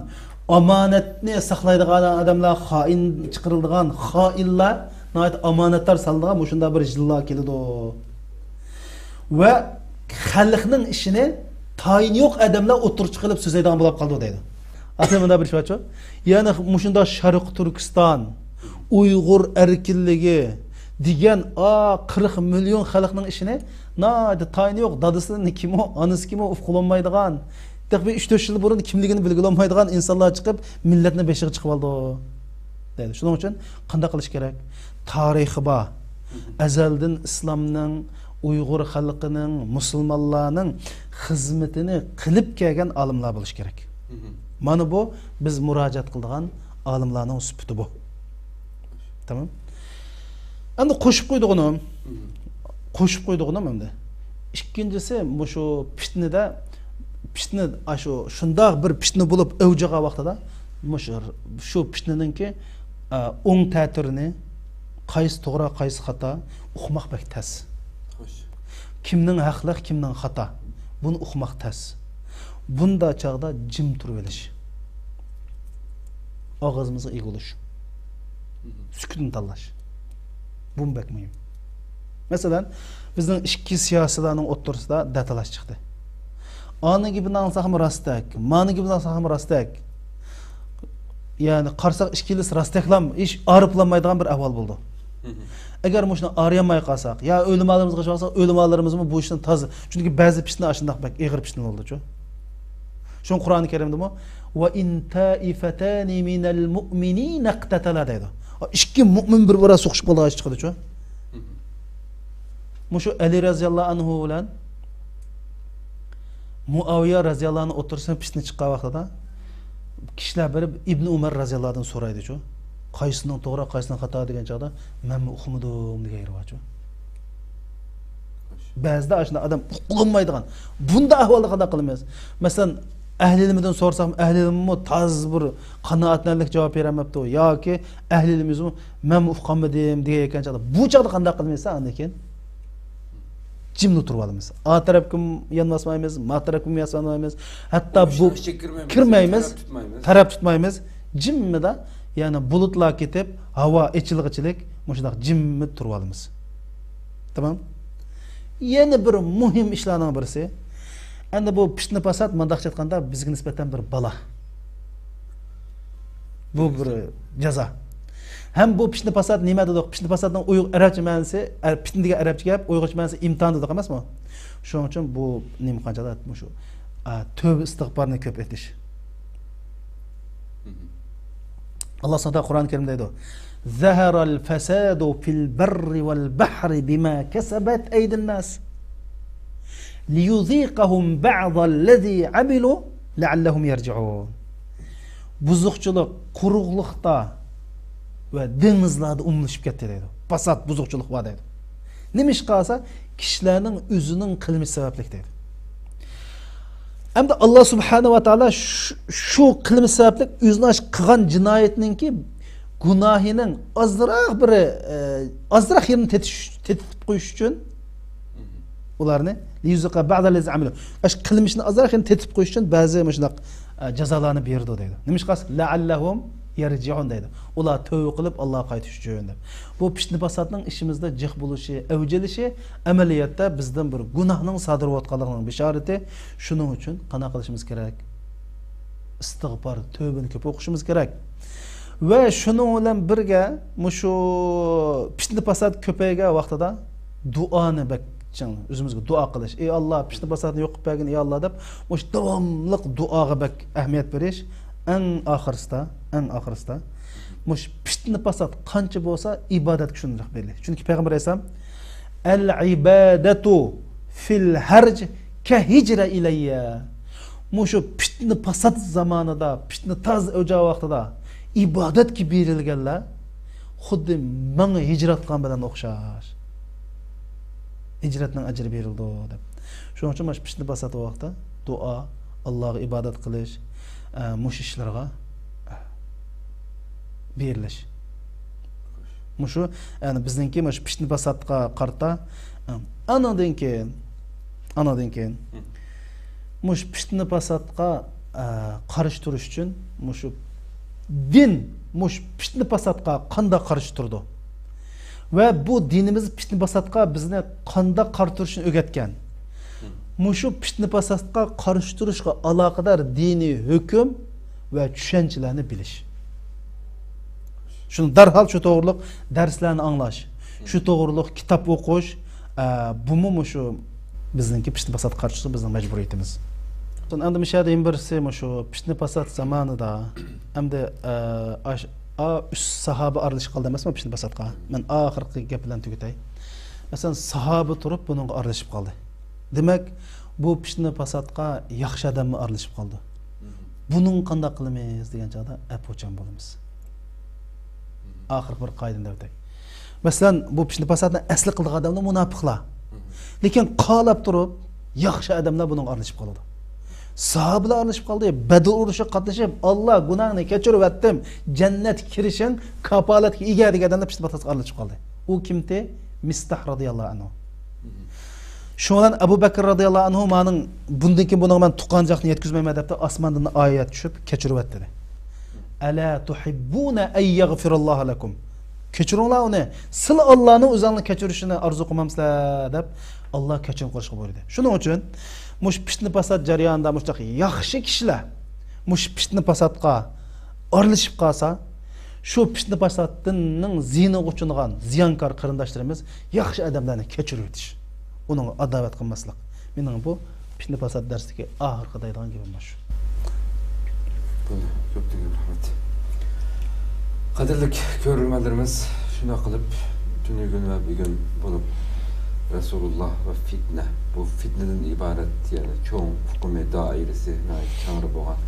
ئامانەتنى ساقلايدىغان ئادەملەر خائىن چىقىرىلىدىغان، خائىنلار ناھايىتى ئامانەتدار سالىدىغان مۇشۇنداق بىر يىللار كېلىدۇ. ۋە خەلقنىڭ ئىشىنى تايىنى يوق ئادەملەر ئوتتۇرىغا چىقىرىپ سۆزلەيدىغان بولۇپ قالىدۇ دەيدۇ. ئاسلى مۇنداق بىر ئىش بارچۇ. يەنى مۇشۇنداق شەرقىي تۈركىستان، ئۇيغۇر ئەركىنلىكى دېگەن ئا قىرىق مىليون خەلقنىڭ ئىشىنى ناھايىتى تايىنى يوق، دادىسىنى كىمۇ، ئانىسى كىمۇ ئۇقۇلالمايدىغان، تېخى بىر ئۈچ تۆت يىل بۇرۇن كىملىكىنى بىلگىلى بولمايدىغان ئىنسانلار چىقىپ مىللەتنى بېشىغا چىقىۋالىدۇ دەيدۇ. شۇنىڭ ئۈچۈن قانداق قىلىش كېرەك؟ تارىخى بار، ئەزەلدىن ئىسلامنىڭ، ئۇيغۇر خەلقىنىڭ، مۇسۇلمانلارنىڭ خىزمىتىنى قىلىپ كەلگەن ئالىملار بولۇش كېرەك. مانا بۇ بىز مۇراجىئەت قىلىدىغان ئالىملارنىڭ سۈپىتى بۇ. تامام. ئەمدى قوشۇپ قويدۇق ئۇنى. قوشۇپ قويدۇق ئۇنى ئەمدى. ئىككىنچىسى، مۇشۇ پىتنىدە، پىتنە، ئاشۇ، شۇنداق بىر پىتنە بولۇپ ئەۋج ئالغان ۋاقتىدا، مۇشۇ، شۇ پىتنىنىڭكى، ئە، ئوڭ تەتۈرىنى، قايسى توغرا، قايسى خاتا، ئۇقماق بەك تەس. خوش. كىمنىڭ ھەقلىق، كىمنىڭ خاتا، بۇنى ئۇقماق تەس. بۇندا چاغدا جىم تۇرۇۋېلىش. ئاغزىمىزغا ئىگە بولۇش. سۈكۈتنى تاللاش. بۇمۇ بەك مۇھىم. مەسىلەن، بىزنىڭ ئىككى سىياسىيلارنىڭ ئوتتۇرىسىدا دەتالاش چىقتى. ئانىڭ گېپىنى ئاڭلىساقمۇ راستەك، مانىڭ گېپىنى ئاڭلىساقمۇ راستەك. يەنى قارىساق ئىككىلىسى راستەكلام، ھېچ ئايرىپلانمايدىغان بىر ئەھۋال بولدى. ئەگەر مۇشۇنى ئايرىيالماي قالساق، يا ئۆلىمالىرىمىزغا قارىساق، ئۆلىمالىرىمىزمۇ بۇ ئىشتىن تازا. چۈنكى بەزى پىتنە ئاشۇنداق بەك ئېغىر پىتنە بولدىچۇ. شۇڭا قۇرئان كەرىمدىمۇ، «وَإِن تَائِفَتَانِ مِنَ الْمُؤْمِنِينَ اقْتَتَلَا» دەيدۇ. ئىككى مۇئمىن بىر-بىرىگە سوقۇشۇپ قالغان ئىش چىقىدىچۇ. مۇشۇ ئەلى رەزىياللاھۇ ئەنھۇ بىلەن مۇئاۋىيە رەزىياللاھۇ ئەنھۇ ئوتتۇرىسىدا پىتنە چىققان ۋاقتىدا كىشىلەر بېرىپ ئىبن ئۆمەر رەزىياللاھۇدىن سورايدىچۇ. قايسىنىڭ توغرا، قايسىنىڭ خاتا دېگەن چاغدا، مەنمۇ ئۇقمىدىم دېگەن يېرى بارچۇ. بەزىدە ئاشۇنداق ئادەم ئۇقۇلمايدىغان. بۇنداق ئەھۋالدا قانداق قىلىمىز؟ مەسىلەن، ئەھلى ئىلمىدىن سورىساق، ئەھلى ئىلمىمۇ تازا بىر قانائەتلىنەرلىك جاۋاب بېرەلمەپتۇ. ياكى ئەھلى ئىلمىمۇ مەنمۇ ئۇقالمىدىم دېگەن ئىكەن چاغدا. بۇ چاغدا قانداق قىلىمىز ئاندىن كېيىن؟ جىملا تۇرۇۋالىمىز. ئا تەرەپكىمۇ يان باسمايمىز، ما تەرەپكىمۇ يان باسمايمىز. ھەتتا بۇ كىرمەيمىز، تەرەپ تۇتمايمىز. تەرەپ تۇتمايمىز. جىممىدا، يەنى بۇلۇتلار كېتىپ، ھاۋا ئېچىلغىچىلىك مۇشۇنداق جىممىدە تۇرۇۋالىمىز. تامام. يەنە بىر مۇھىم ئىشلارنىڭ بىرسى، ئەمدى بۇ پىتنە پاسات مۇنداقچە ئېيتقاندا بىزگە نىسبەتەن بىر بالا. بۇ بىر جازا. ھەم بۇ پىتنە پاسات نېمە دېدۇق؟ پىتنە پاساتنىڭ ئۇيغ-، ئەرەبچە مەنىسى، ئەر-، پىتنە دېگەن ئەرەبچە گەپ، ئۇيغۇرچە مەنىسى ئىمتىھان دېدۇق ئەمەسمۇ؟ شۇنىڭ ئۈچۈن بۇ نېمە قانچە مۇشۇ، ئا، تۆۋبە ئىستىغپارنى كۆپ ئېتىش. ئاللا سۇبھانەھۇ ۋە تائالا قۇرئان كەرىمدە دەيدۇ، «ظهر الفساد في البر والبحر بما كسبت أيدي الناس ليذيقهم بعض الذي عملوا لعلهم يرجعون.» بۇزۇقچىلىق قۇرۇقلۇقتا ۋە دېڭىزلاردا ئومۇملىشىپ كەتتى دەيدۇ. پاسات، بۇزۇقچىلىق بار دەيدۇ. نېمە ئىش قىلسا، كىشىلەرنىڭ ئۆزىنىڭ قىلمىشى سەۋەبلىك دەيدۇ. ئەمدى ئاللا سۇبھانەھۇ ۋە تائالا شۇ، شۇ قىلمىش سەۋەبلىك ئۆزىنىڭ قىلغان جىنايىتىنىڭكى گۇناھىنىڭ ئازراق بىر، ئە، ئازراق يېرىنى تېتىش، تېتىتىپ قويۇش ئۈچۈن ئۇلارنى لىيۇزىقە بەئزەللەزى ئەمىلۇ. ئاشۇ قىلمىشنى ئازراق يەنە تېتىپ قويۇش ئۈچۈن بەزى مۇشۇنداق، ئە، جازالارنى بېرىدۇ دەيدۇ. نېمىشقا؟ لەئەللەھۇم يەرجىئۇن دەيدۇ. ئۇلار تۆۋە قىلىپ ئاللاغا قايتىش ئۈچۈن دەپ. بۇ پىتنە پاساتنىڭ ئىچىمىزدە جىق بولۇشى، ئەۋج ئېلىشى ئەمەلىيەتتە بىزدىن بىر گۇناھنىڭ سادىر بولۇۋاتقانلىقىنىڭ بېشارىتى. شۇنىڭ ئۈچۈن قانداق قىلىشىمىز كېرەك؟ ئىستىغپار، تۆۋبىنى كۆپ ئوقۇشىمىز كېرەك. ۋە شۇنىڭ بىلەن بىرگە مۇشۇ پىتنە پاسات كۆپەيگەن ۋاقتىدا دۇئانى بەك چىڭ، ئۆزىمىزگە دۇئا قىلىش. «ئى ئاللا، پىتنە پاساتنى يوق قىلىپ بەرگىن، ئى ئاللا» دەپ، مۇشۇ داۋاملىق دۇئاغا بەك ئەھمىيەت بېرىش ئەڭ ئاخىرسىدا، ئەڭ ئاخىرسىدا مۇشۇ پىتنە پاسات قانچە بولسا ئىبادەتكە شۇنداق بېرىلى. چۈنكى پەيغەمبەر ئەلەيھىسسالام، «ئەل ئىبادەتۇ فىل ھەرج كە ھىجرە ئىلەييە.» مۇشۇ پىتنە پاسات زامانىدا، پىتنە تاز ئۆجەي ۋاقتىدا ئىبادەتكە بېرىلگەنلەر خۇددى ماڭا ھىجرەت قىلغان بىلەن ئوخشاش. ھىجرەتنىڭ ئەجرى بېرىلىدۇ دەپ. شۇنىڭ ئۈچۈن مانا شۇ پىتنە پاسات ۋاقتىدا دۇئا، ئاللاغا ئىبادەت قىلىش، ئە، مۇشۇ ئىشلارغا بېرىلىش. مۇشۇ، يەنى بىزنىڭكى مۇشۇ پىتنە پاساتقا قارىتا، ئانىڭدىن كېيىن، ئانىڭدىن كېيىن، مۇشۇ پىتنە پاساتقا، ئە، قارشى تۇرۇش ئۈچۈن مۇشۇ دىن مۇشۇ پىتنە پاساتقا قانداق قارشى تۇرىدۇ؟ ۋە بۇ دىنىمىز پىتنە پاساتقا بىزنى قانداق قارشى تۇرۇشنى ئۆگەتكەن. مۇشۇ پىتنە پاساتقا قارشى تۇرۇشقا ئالاقىدار دىنىي ھۆكۈم ۋە چۈشەنچىلەرنى بىلىش. شۇنى دەرھال شۇ توغرۇلۇق دەرسلەرنى ئاڭلاش، شۇ توغرۇلۇق كىتاب ئوقۇش، ئە، بۇمۇ مۇشۇ بىزنىڭكى پىتنە پاساتقا قارشى تۇرۇشقا بىزنىڭ مەجبۇرىيىتىمىز. ئەمدى مۇشۇ يەردە يەنە بىرسى مۇشۇ پىتنە پاسات زامانىدا، ئەمدى، ئە، ئاش-، ئا، ئۈچ ساھابە ئارىلىشىپ قالدى ئەمەسمۇ پىتنە پاساتقا؟ مەن ئاخىرقى گەپ بىلەن تۈگىتەي. مەسىلەن، ساھابە تۇرۇپ بۇنىڭغا ئارىلىشىپ قالدى. دېمەك، بۇ پىتنە پاساتقا ياخشى ئادەممۇ ئارىلىشىپ قالدى. بۇنىڭغا قانداق قىلىمىز دېگەن چاغدا ئەپۇچان بولىمىز. ئاخىرقى بىر قائىدىنى دەۋېتەي. مەسىلەن، بۇ پىتنە پاساتنى ئەسلى قىلىدىغان ئادەملەر مۇناپىقلار. لېكىن قالاپ تۇرۇپ، ياخشى ئادەملەر بۇنىڭغا ئارىلىشىپ قالىدۇ. ساھابىلەر ئارىلىشىپ قالدى. بەدر ئۇرۇشىغا قاتنىشىپ، «ئاللا، گۇناھىڭنى كەچۈرۈۋەتتىم، جەننەتكە كىرىشىڭ كاپالەتكە ئىگە» دېگەن ئادەملەر پىتنە پاساتقا ئارىلىشىپ قالدى. ئۇ كىمتى؟ مىستاھ رازىياللاھۇ ئەنھۇ. شۇنىڭ بىلەن ئەبۇ بەكىر رازىياللاھۇ ئەنھۇ مانىڭ، «بۇندىن كېيىن بۇنىڭغا مەن توققانچاقنى يەتكۈزمەيمەن» دەپتۇ، ئاسماندىن ئايەت چۈشۈپ، «كەچۈرۈۋەت» دېدى. «ئەلا تۇھىببۇنە ئەن يەغفىراللاھۇ لەكۇم؟» «كەچۈرۈڭلار ئۇنى، سىلەر ئاللانىڭ ئۆزۈڭلارنى كەچۈرۈشىنى ئارزۇ قىلمامسىلەر؟» دەپ، ئاللا كەچۈرۈم قىلىشقا بۇيرۇدى. شۇنىڭ ئۈچۈن مۇشۇ پىتنە پاسات جەريانىدا مۇشۇنداق ياخشى كىشىلەر مۇشۇ پىتنە پاساتقا ئارىلىشىپ قالسا، شۇ پىتنە پاساتنىڭ زىيىنىغا ئۇچرىغان زىيانكار قېرىنداشلىرىمىز ياخشى ئادەملەرنى كەچۈرۈۋېتىش، ئۇنىڭغا ئاداۋەت قىلماسلىق. مېنىڭ بۇ پىتنە پاسات دەرسلىكى ئاخىرقى دەيدىغان گېپىم مۇشۇ. بولدى، كۆپتىن كۆپ رەھمەت. قەدىرلىك كۆرۈرمەنلىرىمىز، شۇنداق قىلىپ تۈنۈگۈن ۋە بۈگۈن بولۇپ رەسۇلۇللا ۋە فىتنە، بۇ فىتنىدىن ئىبارەت، يەنى چوڭ ئۇقۇمى، دائىرىسى ناھايىتى كەڭرى بولغان،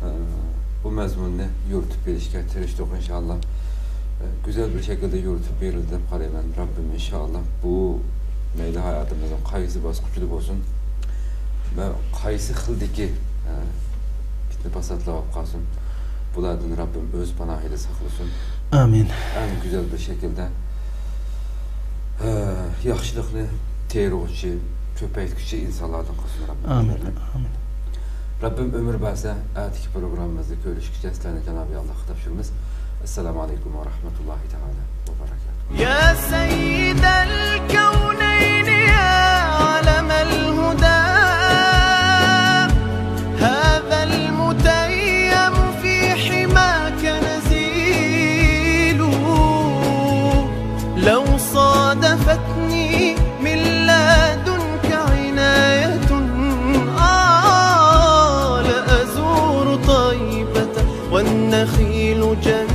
ئە، بۇ مەزمۇننى يورۇتۇپ بېرىشكە تىرىشتۇق، ئىنشائاللا. ئە، گۈزەل بىر شەكىلدە يورۇتۇپ بېرىلدى دەپ قارايمەن. رەببىم ئىنشائاللا بۇ مەيلى ھاياتىمىزنىڭ قايسى باسقۇچىدا بولسۇن، ۋە قايسى خىلدىكى، ئە، پىتنە پاساتلار بولۇپ قالسۇن، بۇلاردىن رەببىم ئۆز پاناھىدا ساقلىسۇن. ئامىن. ئەڭ گۈزەل بىر شەكىلدە، ئە، ياخشىلىقنى تېرىغۇچى، كۆپەيتكۈچى ئىنسانلاردىن قىلسۇن رەببىم. ئامىن. ئامىن. رەببىم ئۆمۈر بەرسە، ئەتىكى پروگراممىمىزدا كۆرۈشكىچە سىلەرنى جانابى ئاللاھقا تاپشۇرىمىز. ئەسسالامۇ ئەلەيكۇم ۋە رەھمەتۇللاھى تەئالا ۋە بەرەكاتۇھ. يا سيد الكونين يا علم الهدى، هذا المتيم في حماك نزيل، لو صادفتنا